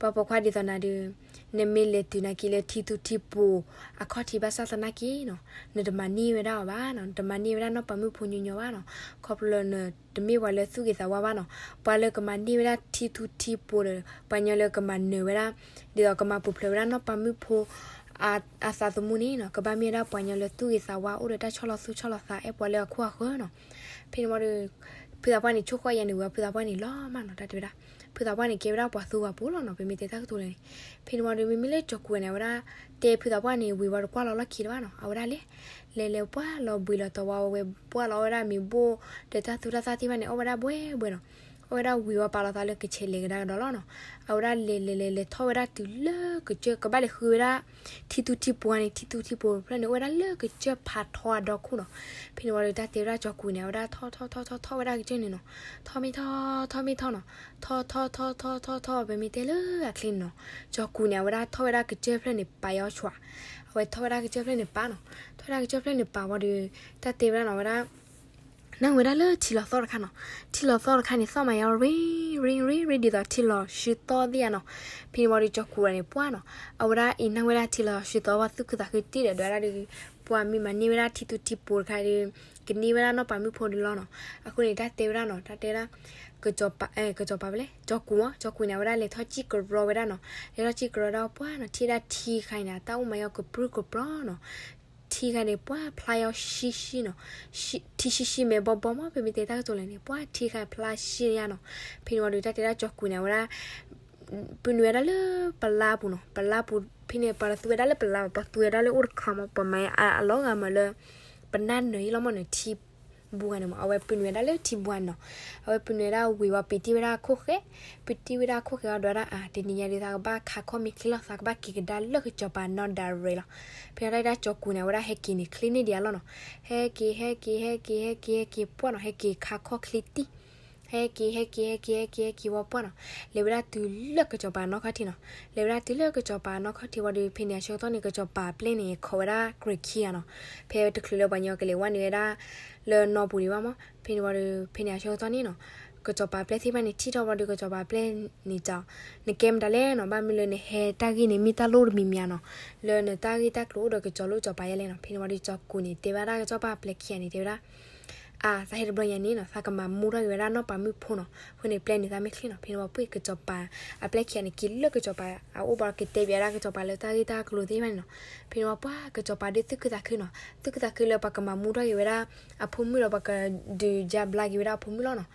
ပှၤပိာ်ခွါဒ်သိးနၤဒုး နမ့ၢ်လဲၤတုၤနာ်က့လၢထံသူထံပိာ်အခီၣ်ထံးဘၣ်ဆၣ်သနာ်က့နီၤ, နတမၤန့ၢ်ဝဲဒၣ်အီၤဘၣ်နီၤ, နတမၤန့ၢ်ဝဲဒၣ်နီၢ်ပၤမုၣ်ဖိညီညီဘၣ်နီၤ, ခီဖျိလၢနတမ့ၢ်ပှၤလၢသူၣ်ဂ့ၤသးဝါဘၣ်နီၤ. ပှၤလၢကမၤန့ၢ်ဝဲဒၣ်ထံသူထံပိာ်ဒီး ပှၤညီလၢကမၤနၢၤဝဲဒၣ် ဒ်သိးကမၤပူၤဖျဲးဝဲဒၣ်နီၢ်ပၤမုၣ်ဖိ အသးသမူန့ၣ်နီၤ, ကဘၣ်မ့ၢ်ဝဲဒၣ်ပှၤညီလၢသူၣ်ဂ့ၤသးဝါ အိၣ်ဒီးတၢ်ဆီၣ်လီၤသူၣ်ဆီၣ်လီၤသး အဲၣ်ပှၤလၢအခိၣ်အဃၢၤနီၤ. ဖဲန့ၣ်ဝံၤဒီး ဖုသးပှၢ်န့ၣ် ဆိၣ်ဃီယါန့ၣ်ဝံၤ ဖုသးပှၢ်န့ၣ်လီၤမးနီၤ, တၢ်တဲဝဲဒၣ် ဖုသးပှၢ်န့ၣ် ကဲဝဲဒၣ်ပှၤသူပှၤပိာ်လီၤနီၤ, ပမ့ၢ်တဲတၢ်ကတိၤလဲၣ်န့ၣ်. ဖဲန့ၣ်ဝံၤဒီး မ့မ့ၢ်လၢကၠီၤကူၤန့ၣ် အဝဲဒၣ် တဲဖုသးပှၢ်န့ၣ် ဝံၤဝံၤဒီးကွၢ်လီၤလီၢ်ခံတဘၣ်နီၤ, အဝဲဒၣ်လဲၤ လဲၤလဲၤပှၢ်လီၤဘှံးလီၤတီၤဝံၤ အဝဲပှၢ်လီၤအီၣ်ဝဲဒၣ်မ့ၤဘိၣ် ဒီးတၢ်သူတၢ်သၣ်သ့ၣ်တဖၣ်န့ၣ် အီၣ်ဝဲဒၣ်ဘှဲဘှဲနီၤ. အီၣ်ဝဲဒၣ်ဝံၤဝံၤပာ်လီၤသးလၢကဆဲးလဲၤကဒါကဒီးလီၤနီၤ. အဝဲဒၣ်လဲၤလဲၤလဲၤလဲၤထီၣ်ဝဲဒၣ်တုၤလၢကစၢၢ် ကဘၣ်လဲၤဃုဝဲဒၣ် ထံသူထံပိာ်န့ၣ်, ထံသူထံပိာ်ဖျၢၣ်န့ၣ် အိၣ်ဝဲဒၣ်လၢကစၢၢ်ဖးထီအဒီခိၣ်နီၤ. ဖဲန့ၣ်ဝံၤဒီး တၢ်တဲဝဲဒၣ်ကၠီၤကူၤန့ၣ် အဝဲဒၣ်ထီၣ်ထီၣ်ထီၣ်ထီၣ်ထီၣ်ဝဲဒၣ်ကစၢၢ်န့ၣ်နီၤ, ထီၣ်မ့ၢ်ထီၣ် ထီၣ်မ့ၢ်ထီၣ်နီၤ, ထီၣ်ထီၣ်ထီၣ်ထီၣ်ထီၣ်ထီၣ် ပမ့ၢ်တဲလၢအချ့န့ၣ်နီၤ, ကၠီၤကူၤန့ၣ် အဝဲဒၣ်ထီၣ်ဝဲဒၣ်ကစၢၢ်ဖျၢၣ်န့ၣ်ပာ်ယီၤဆွး, အဝဲထီၣ်ဝဲဒၣ်ကစၢၢ်ဖျၢၣ်န့ၣ်ပာ်နီၤ. ထီၣ်ဝဲဒၣ်ကစၢၢ်ဖျၢၣ်န့ၣ်ပာ်ဝံၤဒီး တၢ်တဲဝဲဒၣ်နီၤ, အဝဲဒၣ် နၢ်ဝဲဒၣ်လၢထံလီၤသီၣ်တခါနီၤ. ထံလီၤသီၣ်တခါန့ၣ် သီၣ်မးယါ ရ့ရ့ရ့ရ့ ဒ်သိးထံလီၤဆှုသီၣ်သ့ၣ်ဧါနီၤ. ဖဲန့ၣ်ဝံၤဒီး ကၠီၤကူၤန့ၣ်ပှၢ်နီၤ, အဝဲဒၣ်အံၤနၢ်ဝဲဒၣ်ထံလီၤဆှုသီၣ်ဝဲ သူၣ်ခုသးခုတ့ၢ်ဒီး ဒွးဒၣ်ဒီး ပှၤမ့ၢ်မၤန့ၢ်ဝဲဒၣ်ထံသူထံပိာ်တခါဒီး ကန့ၢ်ဝဲဒၣ်နီၢ်ပၤမုၣ်ဖိဒုးလီၤနီၤ. အဃိန့ၣ် တၢ်တဲဝဲဒၣ်နီၤ, တၢ်တဲဒၣ် ကစီၤပၤ, ကစီၤပၤဖဲလဲၣ်, ကၠီၤကူၤမး, ကၠီၤကူၤန့ၣ် အဝဲဒၣ်လဲၤထီၣ်စံၣ်ကရီဝဲဒၣ်နီၤ. လဲၤထီၣ်စံၣ်ကရီဒၣ်ပှၢ်နီၤ, ထံၣ်ဒၣ်ထံခါအံၤန့ၣ် အတၢ်အိၣ်မးယါကပြုၢ်ကပြီၤနီၤ. ထံခါန့ၣ် ပှၢ်ဖျါယါဆံးဆံးနီၤ, ထံဆံးဆံးမဲာ်ဘီဘီမး, ပမ့ၢ်တဲတၢ်ကတိၤလဲၣ်န့ၣ် ပှၢ်ထံခါဖျါဆံးယါနီၤ. ဖဲန့ၣ်ဝံၤဒီး တၢ်တဲဒၣ်ကၠီၤကူၤန့ၣ် အဝဲဒၣ် ပုၢ်နုာ်ဝဲဒၣ်လၢပလါပူၤနီၤ, ပလါပူၤ, ဖဲန့ၣ် ပှၤတသူဝဲဒၣ်လၢပလါဘၣ်, ပှၤသူဝဲဒၣ်လၢအိၣ်တခါမး, ပှၤမၤအလီၤဂာ်မးလၢ ပနၢ်နၢၤအံၤလီၤမးန့ၣ် ထံ ဘူးဂၤန့ၣ်မး, အဝဲပုၢ်နုာ်ဝဲဒၣ်လၢထံဘူးဂၤန့ၣ်နီၤ. အဝဲပုၢ်နုာ်ဝဲဒၣ်ဝံၤဝံၤ ပ့ၤတ့ၢ်ဝဲဒၣ်အခိၣ်ဃဲ, ပ့ၤတ့ၢ်ဝဲဒၣ်အခိၣ်ဃဲအီၤ ဒွးဒၣ်အါ, တနံၤညါဒီး သးကဘၣ်ခးခီၣ်မ့ၢ်ချ့လီၤ, သးကဘၣ်က့ၤကဒါလၢကစီၤပၤနီၢ်ဒၣ်ရဲၣ်လီၤ. ဖဲန့ၣ်တၢ်တဲဒၣ်ကၠီၤကူၤန့ၣ် အဝဲဒၣ်ဟဲက့ၤန့ၣ် ချ့န့ၢ်ဒံးအလီၢ်နီၤ. ဟဲက့ၤ ဟဲက့ၤ ဟဲက့ၤ ဟဲက့ၤ ဟဲက့ၤပှၢ်နီၤ, ဟဲက့ၤခးခီၣ်ချ့တံၢ် ဟဲက့ၤ ဟဲက့ၤ ဟဲက့ၤ ဟဲက့ၤ ဟဲက့ၤဝံၤပှၢ်နီၤ, လဲၤဝဲဒၣ်တုၤလၢကစီၤပၤနီၢ်ခီၣ်ထံးနီၤ. လဲၤဝဲဒၣ်တုၤလၢကစီၤပၤနီၢ်ခီၣ်ထံးဝံၤဒီး ဖဲန့ၣ်အဆၢကတီၢ်န့ၣ် ကစီၤပၤပျဲၢ်န့ၣ် ခိးဝဲဒၣ်ကြဲးခံဂၤနီၤ. ဖဲတချုးလၢပှၤညီကလဲၤဝဲနုာ်ဝဲဒၣ်လၢနီၢ်ပူၤဒံးဘၣ်မး, ဖဲန့ၣ်ဝံၤဒီး ဖဲန့ၣ်အဆၢကတီၢ်န့ၣ်နီၤ, ကစီၤပၤပျဲၢ်သ့ၣ်တဖၣ်န့ၣ် ထံၣ်ထီၣ်ဝံၤဒီး ကစီၤပၤပျဲၢ်န့ၣ်တဲအီၤ, နကဲမတၤလဲၣ်နီၤ, ဘၣ်မနုၤလၢနဟဲတၢ်ဂ့ၢ်န့ၣ် မ့ၢ်တၢ်လိၣ်တမံၤမံၤဧါနီၤ, လၢနတၢ်ဂ့ၢ်တၢ်ကျိၤအိၣ်ဒီးကစီၤလိၣ်ကစီၤပၤယါလဲၣ်နီၤ. ဖဲန့ၣ်ဝံၤဒီး ကၠီၤကူၤန့ၣ် တဲဘၣ်ဒၣ်ကစီၤပၤပျဲၢ်ခံဂၤန့ၣ် တဲဝဲဒၣ် အါ သးဟဲတဘျီညါန့ၣ်နီၤ, သးကမၤမူထီၣ်က့ၤဝဲဒၣ်နီၢ်ပၤမုၣ်ဖိနီၤ, အဃိန့ၣ် ပျဲန့ၢ်သးမ့ၢ်ချ့နီၤ. ဖဲန့ၣ်ဝံၤ ပှ့ၢ်ကစီၤပၤအပျဲၢ်ခံဂၤန့ၣ် က့ၤလၢကစီၤပၤအအိၣ်ဘၣ်ဒီး ကတဲဘၣ်ဒၣ်ကစီၤပၤလၢတၢ်ဂ့ၢ်တၢ်ကျိၤသ့ၣ်တဖၣ်န့ၣ်နီၤ. ဖဲန့ၣ်ဝံၤ ပှၢ်ကစီၤပၤဒုးသူၣ်ခုသးခုနီၤ, သူၣ်ခုသးခုလၢပှၤကမၤမူထီၣ်က့ၤဝဲဒၣ်အဖိမုၣ်ဒီး ပှၤကဒုးယါဘျါက့ၤဝဲဒၣ်အဖိမုၣ်လီၤနီၤ.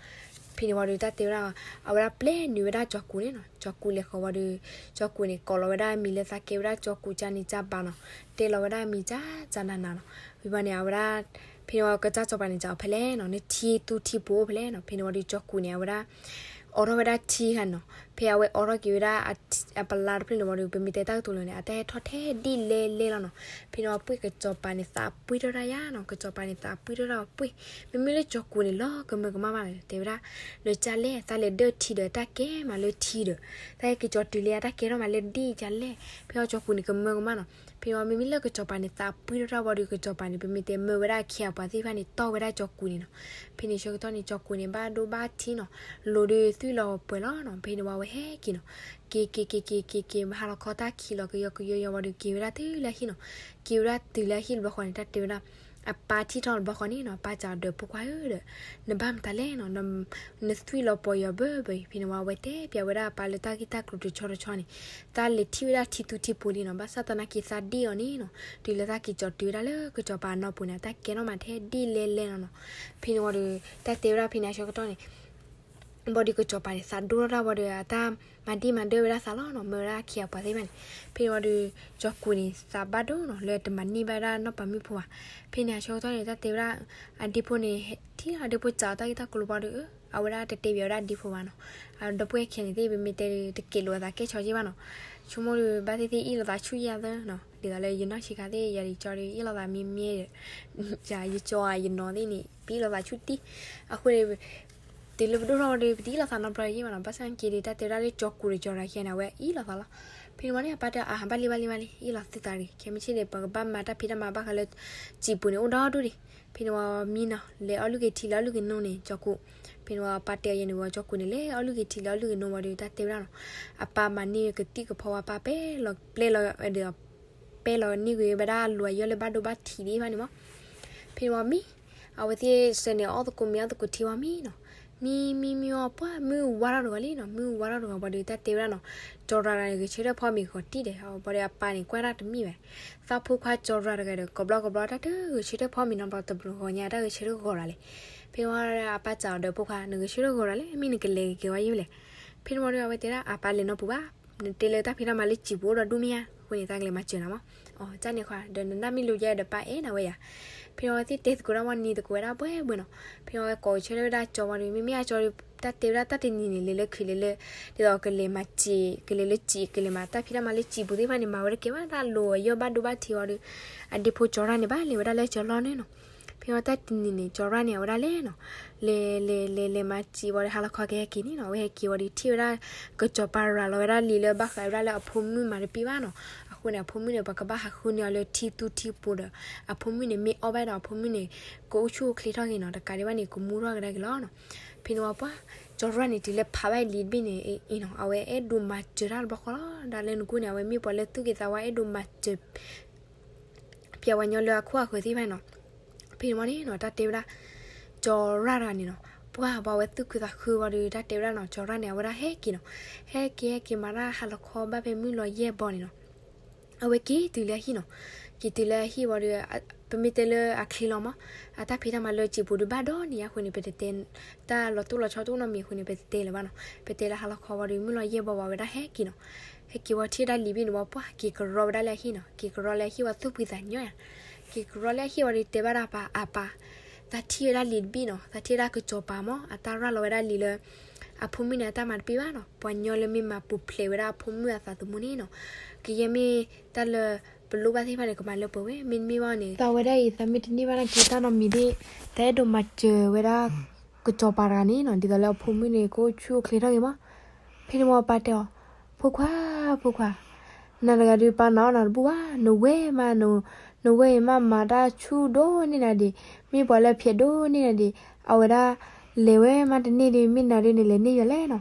ဖဲန့ၣ်ဝံၤဒီး တၢ်တဲဝဲဒၣ် အဝဲဒၣ်ပျဲနုာ်ဝဲဒၣ်ကၠီၤကူၤန့ၣ်နီၤ. ကၠီၤကူၤလဲၤဃီၤဝံၤဒီး ကၠီၤကူၤန့ၣ် ကိးလီၤဝဲဒၣ်အမံၤလၢသးကဲဝဲဒၣ်ကၠီၤကူၤကၠါနံၤကၠါဘးနီၤ, တဲလီၤဝဲဒၣ်အမံၤကၠါကၠါနၤနၤနီၤ. ဝံၤဘၣ်န့ၣ် အဝဲဒၣ် ဖဲန့ၣ်ဝံၤ ကစၢ်စီၤပၤန့ၣ်စံးအီၤဖဲလဲၣ်နီၤ, နထံသူထံပူၤအိၣ်ဖဲလဲၣ်နီၤ. ဖဲန့ၣ်ဝံၤဒီး ကၠီၤကူၤန့ၣ် အဝဲဒၣ် အိးထီၣ်ဝဲဒၣ်ထံခါနီၤ. ဖဲအဝဲအိးထီၣ်က့ၤဝဲဒၣ် အပလါတဖျၢၣ်န့ၣ်ဝံၤဒီး ပမ့ၢ်တဲတၢ်ကတိၤလၢၤန့ၣ် အတၢ်ဟဲထီၣ်ထဲဒ်လဲၣ်လဲၣ်လီၤနီၤ. ဖဲန့ၣ်ဝံၤ ပှ့ၢ်ကစီၤပၤန့ၣ် သးပှံၢ်ထီၣ်ဒၣ်ယါနီၤ, ကစီၤပၤန့ၣ် သးပှံၢ်ထီၣ်ဒၣ်ပှ့ၢ်. မ့မ့ၢ်လၢကၠီၤကူၤန့ၣ် လီၤကမၢကမၣ်ဘၣ်နီၤ, တဲဝဲဒၣ် နကၠါလဲၣ်, သးလဲၤဒၢထံဒီး တၢ်ကဲမးလၢထံဒီး သးဟဲက့ၤကၠီၤတုၤလၢယၤ တၢ်ကဲထီၣ်မးလၢဒ်ကၠါလဲၣ်. ဖဲအီၤကၠီၤကူၤန့ၣ် ကမၢကမၣ်နီၤ. ဖဲအီၤမ့မ့ၢ်လၢကစီၤပၤန့ၣ် သးပှံၢ်ထီၣ်ဒၣ်ဝံၤဒီး ကစီၤပၤန့ၣ် ပမ့ၢ်တဲမၢဝဲဒၣ်အခ့အပှၤသ့ၣ်တဖၣ်န့ၣ် တီၢ်ဝဲဒၣ်ကၠီၤကူၤန့ၣ်နီၤ. ဖဲန့ၣ်ဆၢကတီၢ်န့ၣ် ကၠီၤကူၤန့ၣ် ဘၣ်ဒိဘၣ်ထံးနီၤ, လိၤဒီးသွံၣ်လီၤပှဲၤလီၤနီၤ. ဖဲန့ၣ်ဝံၤ အဝဲဟဲက့ၤနီၤ, က့ၤက့ၤက့ၤက့ၤက့ၤက့ၤ ဟးလီၤခီတၢ်ခံးလီၤ ကယီကယီယီဝံၤဒီး က့ၤဝဲဒၣ်တုၤလၢအဟံၣ်နီၤ. က့ၤဝဲဒၣ်တုၤလၢအဟံၣ်တဘျီဃီန့ၣ် တၢ်တဲဝဲဒၣ် အပၢ်ထံၣ်ထီၣ်တဘျီဃီန့ၣ်နီၤ အပၢ်စံးအီၤဒီး ဖိခွါဧၢဒီး နဘၣ်မတၤလဲၣ်နီၤ, နသွံၣ်လီၤပီၤယီၤဘၢဘၢအံၤ. ဖဲန့ၣ်ဝံၤ အဝဲတဲပၠးဝဲဒၣ်အပၢ်လၢတၢ်ဂ့ၢ်တၢ်ကျိၤတဆီတဆီန့ၣ်, တၢ်လဲၤထံၣ်ဝဲဒၣ်ထံသူထံပူၤလံနီၤ, ဘၣ်ဆၣ်သနာ်က့သးဒ့ၣ်အီၤန့ၣ်နီၤ, တုၤလၢတၢ်က့ၤကၠီၤတုၤဝဲဒၣ်လၢကစီၤပၤအနီၢ်ပူၤန့ၣ် အတၢ်ကဲထီၣ်မးထဲဒ့ၣ်လဲလဲလီၤနီၤ. ဖဲန့ၣ်ဝံၤဒီး တၢ်တဲဝဲဒၣ်ဖဲန့ၣ်အဆၢကတီၢ်န့ၣ် ဘၣ်ဒီးကစီၤပၤန့ၣ် သးဒိၣ်ထီၣ်တၢ်ဝံၤဒီး အတၢ်မၤဒ့ၣ်မၤဒၢဝဲဒၣ်သးလီၤနီၤ, မၢဝဲဒၣ်အခ့အပှၤသ့ၣ်တဖၣ်န့ၣ်. ဖဲန့ၣ်ဝံၤဒီး ကၠီၤကူၤန့ၣ် သးဘၣ်ဒိနီၤ လၢတမၤန့ၢ်ဘၣ်ဒၣ်နီၢ်ပၤမုၣ်ဖိဘၣ်. ဖဲန့ၣ်အဆၢကတီၢ်န့ၣ် တၢ်တဲဝဲဒၣ် အဒ့ဖိန့ၣ် ထံၣ်လီၤအဒ့ဖိစံးအီၤတၢ်ဂ့ၢ်တၢ်ကျိၤဘၣ်ဒီး အဝဲဒၣ်တတဲဘၣ်ဝဲဒၣ်အဒ့ဖိဘၣ်နီၤ. အဒီပုၢ်ဝဲၢ်ခဲန့ၣ်သ့ၣ် ပမ့ၢ်တဲဒီး တကဲးလိာ်အသးကဲဆီက့ဘၣ်နီၤ. ဆိကမိၣ်ဒီး ဘၣ်သ့ၣ်သ့ၣ်အ့ၣ်လိာ်သးဆူၣ်ယါသၢနီၤ, ဒ်သိးလၢယနီၢ်ဆံးခါသ့ၣ် ယၤဒီးကၠီဒီးအ့ၣ်လိာ်သးမ့မ့ၢ်ဒီး ယကၠီယနီၤသ့ၣ်န့ၣ် ပအ့ၣ်လိာ်သးဆူၣ်တံၢ်. အဃိန့ၣ် တုၤလၢပဒိၣ်ထီၣ်ဒီး ပတအ့ၣ်လိာ်သးနီတဘျီယ့ၢ်ဘၣ်နီၤ, ဘၣ်ဆၣ်က့ဒီး တၢ်တဲဝဲဒၣ်လၢကၠီၤကူၤဒီးကၠီၤရၤခံဂၤန့ၣ် အဝဲအ့ၣ်လိာ်သးလီၤ. ဖဲန့ၣ်ဝံၤန့ၣ် အပၢ်တဲအီၤ အၢ ဘၣ်လံဘၣ်လံဘၣ်လံ အ့ၣ်လိာ်သုသးတဂ့ၤ, ခဲမုၢ်ဆ့ၣ်န့ၣ် ပကဘၣ်မၤတၢ်ဖံးတၢ်မၤဘၣ်ဃးလၢ စံာ်ပူၤန့ၣ် အိၣ်ဒီဒူၣ်ဒံး. ဖဲန့ၣ်ဝံၤမံနီၤ လဲၤအီၣ်လုၢ်က့ၤထံ လဲၤအီၣ်လုၢ်က့ၤနိန့ၣ် ကၠီၤကူၤ. ဖဲန့ၣ်ဝံၤအပၢ်တဲအီၤယဲန့ၣ်ဝံၤ ကၠီၤကူၤန့ၣ် လဲၤအီၣ်လုၢ်က့ၤထံ လဲၤအီၣ်လုၢ်က့ၤနိဝံၤဒီး တၢ်တဲဝဲဒၣ်နီၤ, အပၢ်မၤန့ၢ်ကသံၣ်ကဖီဝံၤ အပၢ်ပဲလီၤပျဲလီၤဒီး ပဲလီၤန့ၢ်ကွံာ်ဝဲဒၣ်အလူၤအယီၢ်လၢဘၣ်ဒိဘၣ်ထံးသ့ၣ်တဖၣ်န့ၣ်မး. ဖဲန့ၣ်ဝံၤမံ အဝဲသ့ၣ်စၢၤန့ၣ် အီၣ်သကိးမ့ၤအီၣ်သကိးထံဝံၤမံနီၤ, မံမံမံဝံၤ ပှၢ်မုၢ်ဝါထီၣ်တဂီၤလံနီၤ, မုၢ်ဝါထီၣ်တဂီၤဝံၤဒီး တၢ်တဲဝဲဒၣ်နီၤ, ကၠီၤရၤတဂၤန့ၣ် ဂဲၤဆၢထၢၣ်ဖီမ့ၤဂီၤတံၢ်ဒီး ဝံၤဒီးအပၢ်န့ၣ် ကွၢ်တၢ်တမံဘၣ်. သးဖိခွါကၠီၤရၤတဂၤဒီး ကိးဘျီကိးဘျီတၢ်တဂဲၤဆၢထၢၣ်ဖီမ့ၤနီတဘျီတဘျီဂီၤညါ တၢ်ဂဲၤဆၢထၢၣ်ဂီၤရၤလဲၣ်. ဖဲဝံၤအပၢ်စံးအီၤဒီး ဖိခွါ နဂဲၤဆၢထၢၣ်ဂီၤရၤလဲၣ်, မ့ၢ်နကလဲၤက့ၤဝဲယဲလဲၣ်. ဖဲန့ၣ်ဝံၤဒီး အဝဲတဲဒၣ်အပၢ်လဲၤနီတပူၤဘၣ်, နတဲလၢတၢ်ဖံးတၢ်မၤလၢစံာ်ပူၤအိၣ်ဒီဒူၣ်မ့ၢ်ဧါ, အဃိန့ၣ် သးကလဲၤမၤစၢၤနၤမး. အီၤ ကၢ်န့ၣ်ခွါ ဒီးနနၢ်မ့ၢ်လိယဲဒီးပၢ်အဲၣ်နၤဝဲယၤ. ဖဲန့ၣ်ဝံၤသ့ၣ်တဲသကိးတၢ်ဝံၤနံၤသကိးဝဲဒၣ်ဘှဲဘှဲနီၤ. ဖဲန့ၣ်ဝံၤကိးဆၢထၢၣ်ဝဲဒၣ်ကၠီၤဝံၤဒီး မ့မ့ၢ်အကၠီၤဒီး တၢ်တဲဝဲဒၣ်တၢ်တနံၤန့ၣ် လဲၤလၢခုးလဲၤလၢ ဒ်သိးကလဲၤမၤစံာ် ကလဲၤလၢစံာ် ကလဲၤမၤတၢ်ဖံးတၢ်မၤလၢစံာ်ပူၤသ့ၣ်တဖၣ်န့ၣ် မၤဝဲတကဲဘၣ် တၢ်လူၤအယီၢ်ဘၣ်ဒိဘၣ်ထံးဝံၤဒီး အဒ့ဖိကၠီၤရၤန့ၣ် ဘၣ်လဲၤဝဲဒၣ်လၢကၠီၤလီၢ်န့ၣ်နီၤ. ဖဲဝံၤတၢ်တနံၤန့ၣ် ကၠီၤရၤန့ၣ် အဝဲဒၣ်လဲၤနီၤ, လဲၤလဲၤလဲၤလဲၤမၤစံာ်ဝံၤဒီး ဟါလီၤခီကဟဲက့ၤန့ၣ်နီၤ, အဝဲဟဲက့ၤဝံၤဒီးထံၣ်ဝဲဒၣ် ကစီၤပၤရၤလီၤဝဲဒၣ်လံာ်လၢဘၣ်ဃးဝဲဒၣ်လၢ အဖိမုၣ်မၤတပ့ၢ်ဘၣ်နီၤ. အဃိန့ၣ် အဖိမုၣ်န့ၣ် ပှၤကဘၣ်ဟးဃုန့ၢ်အီၤလၢထံသူထံပူၤဒီး အဖိမုၣ်န့ၣ် မ့ၢ်အီၣ်ဘၣ်ဒီး အဖိမုၣ်န့ၣ် ကအိၣ်ဆူၣ်အိၣ်ချ့ထီၣ်က့ၤနီၤ, တကးဒံးဘၣ်န့ၣ် ကမူထီၣ်ကဒါက့ၤလီၤနီၤ. ဖဲန့ၣ်ဝံၤပှၢ် ကၠီၤရၤန့ၣ် တုၤလၢဖးဘၣ်လံာ်တဘ့ၣ်န့ၣ်အံၤနီၤ, အဝဲအဲၣ်ဒိးမၤစၢၤတၢ်တဘျီဃီလီၤ. ဒီးလၢနကိၢ်န့ၣ် အဝဲမ့ၢ်ပှၤလၢသူၣ်က့သးဝါ အဲၣ်ဒိးမၤစၢၤ ပှၤကညီလၢအခိၣ်အဃၢၤသ့ၣ်တဖၣ်နီၤ. ဖဲန့ၣ်ဝံၤန့ၣ်နီၤ တၢ်တဲဝဲဒၣ် ကၠီၤရၤတဂၤန့ၣ်နီၤ, ပှၢ်ဘၣ်ဝဲသူၣ်ခုသးခုဝံၤဒီး တၢ်တဲဝဲဒၣ်နီၤ, ကၠီၤရၤန့ၣ် အဝဲဒၣ်ဟဲက့ၤနီၤ, ဟဲက့ၤဟဲက့ၤမၤတၢ်ဟါလီၤခီဘၣ်ဖဲမုၢ်လီၤယဲၢ်ဘီန့ၣ်နီၤ အဝဲက့ၤတုၤလၢအဟံၣ်နီၤ. က့ၤတုၤလၢအဟံၣ်ဝံၤဒီး ပမ့ၢ်တဲလၢအချ့လီၤမး, အတၢ်ဖံးတၢ်မၤလၢစံာ်ပူၤဒုးဘၣ်ဒီးန့ၣ် အဃိန့ၣ် ပတတဲ တၢ်လီၤတိၢ်လီၤဆီတအိၣ်နီတမံၤအဃိန့ၣ် ပတတဲလၢၤဘၣ်နီၤ. ပတဲလၢဟါလီၤခီဝံၤဒီး မုၢ်လီၤယဲၢ်ဘီဝံၤ အဝဲဒၣ်ဟဲက့ၤနီၤ. ဟဲက့ၤဝံၤထံၣ်ဒၣ်လံာ်ဘ့ၣ်န့ၣ်ဝံၤ ပှၢ်က့ၤကရီဝဲဒၣ်လၢအဟံၣ်နီၤ, က့ၤကရီလၢအဟံၣ်ဝံၤသူၣ်ဖှံသးညီယၤ, က့ၤကရီလၢအဟံၣ်ဝံၤဒီးတဲဘၣ်ဒၣ်ပၢ် အပၢ်, သးထံၣ်ဝဲဒၣ်လံာ်တဘ့ၣ်နီၤ, သးထံၣ်ဝဲဒၣ်ကစီၤပၤမး အတၢ်ရၤလီၤဝဲဒၣ်လံာ်လၢ အဖိမုၣ်န့ၣ် အတၢ်မၤတပ့ၢ်ဘၣ်နီၤ, ပှၤညီလၢမ့ၢ်မၤပူၤဖျဲးဝဲဒၣ်အဖိမုၣ်အသးသမူန့ၣ်နီၤ, ကယဲၢ်မ့ၢ်တၢ်လၢပလိၣ်ဘၣ်သ့ၣ်တဖၣ်န့ၣ် ကမၤလၢပှဲၤဝဲ, မ့တမ့ၢ်ဘၣ်န့ၣ် သးဝဲဒၣ်အံၤ သးမ့ၢ်တန့ၢ်ဘၣ်နာ်က့ တၢ်နီတမံၤသ့ၣ် သးအဲၣ်ဒိးမၤစၢၤဝဲဒၣ် ကစီၤပၤတဂၤန့ၣ်နီၤ, ဒ်သိးလၢအဖိမုၣ်န့ၣ် ကအိၣ်ဆူၣ်အိၣ်ချ့ထီၣ်က့ၤမး. ဖဲန့ၣ်ဝံၤပၢ်တဲအီၤ, ဖိခွါ, ဖိခွါ, နၤတဂၤဒုးပၢ်နာ်အီၣ်နၤတဘူၣ်ဘၣ်, နဝဲမး, နဝဲအံၤမးမၤတၢ်ဆူၣ်ဒိၣ်န့ၢ်နၤဒံး, မ့ၢ်ပှၤလၢဖျဲးဒိၣ်န့ၢ်နၤဒံး, အဝဲဒၣ် လဲၤဝဲမးတန့ၢ်ဒီး မ့ၢ်နၤဒုးန့ၣ် လဲၤန့ၢ်ယၤလဲၣ်နီၤ.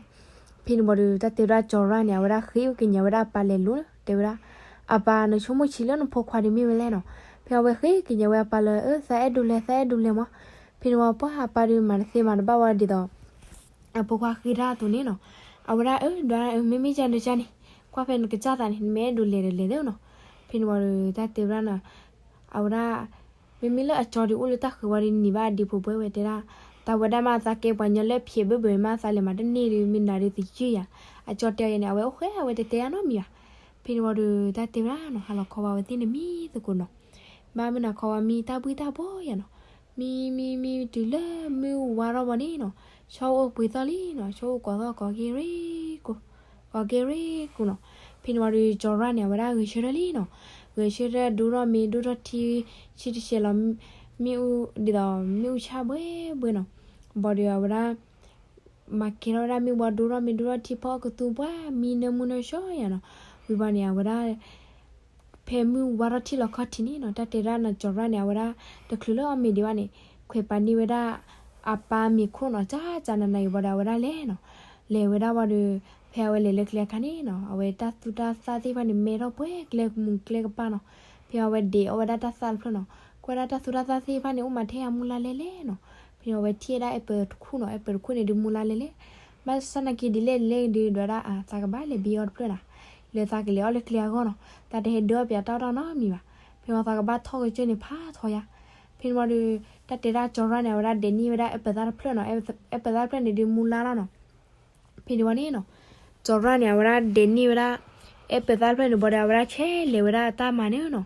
ဖဲန့ၣ်ဝံၤဒီး တၢ်တဲဝဲဒၣ်ကၠီၤရၤန့ၣ် အဝဲဒၣ်ဃ့ကညးဝဲဒၣ်အပၢ်လဲၤလိၤ, တဲဝဲဒၣ်, အပၢ် နဆိကမိၣ်ဆံးလၢနဖိခွါဒုးမ့ၢ်ဝဲလဲၣ်နီၤ. ဖဲအဝဲဃ့ကညးဝဲအပၢ်လၢ အၢ သးအဲၣ်ဒိးလဲၤ သးအဲၣ်ဒိးလဲၤမး. ဖဲန့ၣ်ဝံၤပှၢ်အပၢ်ဒုးမၤတသ့မၤတဘၣ်ဝဲဒ်သိး အဖိခွါဃ့တၢ်အသိးန့ၣ်နီၤ. အဝဲဒၣ်အၢ ဒွး မ့မ့ၢ်ကၢ်နကၢ်န့ၣ် ကွၢ်ဖဲနကစၢ်သးန့ၣ် နမ့ၢ်အဲၣ်ဒိးလဲၤဒီးလဲၤသ့နီၤ. ဖဲန့ၣ်ဝံၤဒီး တၢ်တဲဝဲဒၣ်နီၤ, အဝဲဒၣ် မ့မ့ၢ်လၢအကၠီၤဒုးအိၣ်လၢတၢ်ဃၢၤဝံၤဒီး နံၤဘၣ်အဒ့ဖိဘှဲဝဲတဲဒၣ်, သးဝဲဒၣ်မးသးကဲပှၤညီလၢဖျဲးဘၢဘၢမး သးလဲၤမၤတန့ၢ်ဒီး မ့ၢ်နၤဒုးသယုၢ်ယၤ. အကၠီၤတဲအီၤယဲန့ၣ် အဝဲအိၣ်ဃဲ အဝဲတတဲယၤနီတမံၤဘၣ်. ဖဲန့ၣ်ဝံၤဒီး တၢ်တဲဝဲဒၣ်နီၤ ဟါလီၤခီဝံၤအဝဲသ့ၣ်န့ၣ်မံသကိးနီၤ. ဘၣ်မုၢ်နၤခီဝံၤမံတၢ်ဘှံးတၢ်ဘှီယၤနီၤ. မံမံမံတုၤလၢမုၢ်ဝါထီၣ်ဘီန့ၣ်နီၤ, ဆီအိၣ်ပှ့ၤသီၣ်လံနီၤ, ဆီအိၣ်ကိးသီၣ်ကိးက့ၤရ့ၣ်ကိၤ, ကိးက့ၤရ့ၣ်ကိၤနီၤ. ဖဲန့ၣ်ဝံၤဒီး ကၠီၤရၤန့ၣ် အဝဲဒၣ်ဂဲၤဆၢထၢၣ်လံနီၤ. ဂဲၤဆၢထၢၣ်ဒိၣ်ထီၣ်မ့ၤဒိၣ်ထီၣ်ထံ ဆံတဆဲးလီၤ မ့ၣ်အူ ဒ်သိး မ့ၣ်အူဆၣ်ဘှဲဘှဲနီၤ. ဘၣ်ဒီးအဝဲဒၣ် မၤကဲထီၣ်ဝဲဒၣ်မ့ၣ်ဝါဒိၣ်ထီၣ်မ့ၤဒိၣ်ထီၣ်ထံဖီကသူပှၢ်မံနၢမူနၢဆှီယၤနီၤ. ဝံၤဘၣ်န့ၣ် အဝဲဒၣ် ဖဲမုၢ်ဝါထီၣ်ထံၣ်လီၤခီၣ်ထံးန့ၣ်နီၤ တၢ်တဲဒၣ်နီၤ ကၠီၤရၤန့ၣ် အဝဲဒၣ် တချုးလၢအီၣ်မ့ၤဒံးဘၣ်န့ၣ် ခွဲးပာ်န့ၢ်ဝဲဒၣ် အပၢ်မ့ၤခိၣ်နီၤ ကၠၢ်ကၠၢ်နးနးအံၤဘၣ်ဒီး အဝဲဒၣ်လဲၤနီၤ. လဲၤဝဲဒၣ်ဘၣ်ဒီး ဖဲအဝဲလဲၤလၢကျဲအခါန့ၣ်နီၤ အဝဲတၢ်သူတၢ်သၣ်သ့ၣ်တဖၣ်န့ၣ် မဲထီၣ်ပှဲၤကျဲမူၤကျဲကပၤနီၤ. ဖဲအဝဲဒ့အီၣ်ဝဲဒၣ်တၢ်သၣ်တဖျၢၣ်နီၤ ကွၢ်ဒၣ်တၢ်သူတၢ်သၣ်သ့ၣ်တဖၣ်န့ၣ် အိၣ်မးထဲအမူလါလဲလဲနီၤ. ဖဲန့ၣ်ဝဲထံၣ်ဝဲဒၣ် apple တခူၣ်နီၤ, apple တခူၣ်န့ၣ်ဒုးမူလါလဲလဲ. ဘၣ်ဆၣ်သနာ်က့ဒ်လဲၣ်ဒ်လဲၣ်ဒုး ဒွးဒၣ်အသးကဘၣ်လဲၤဘံအီၤတဖျၢၣ်နီၤ, လၢသးကလဲၤအီၣ်လၢကျဲအဂီၢ်နီၤ, သးတဟဲဒၢအီၣ်ပၠးတၢ်အီၣ်တၢ်နီတမံၤဘၣ်. ဖဲန့ၣ်ဝဲသးကဘၣ်ထီၣ်ကစၢၢ်န့ၣ်ဖးထီယါ. ဖဲန့ၣ်ဝံၤဒီး တၢ်တဲဒၣ်ကၠီၤရၣ်န့ၣ် အဝဲဒၣ်ဒဲးန့ၢ်ဝဲဒၣ် apple သၣ်တဖျၢၣ်နီၤ, apple သၣ်တဖျၢၣ်န့ၣ်ဒုးမူလါလီၤနီၤ. ဖဲန့ၣ်ဝံၤန့ၣ်နီၤ, ကၠီၤရၣ်န့ၣ် အဝဲဒၣ်ဒဲးန့ၢ်ဝဲဒၣ် apple သၣ်တဖျၢၣ်န့ၣ်ဘၣ်ဒီး အဝဲဒၣ်ဆဲးလဲၤဝဲဒၣ်အတၢ်မၤန့ၣ်နီၤ.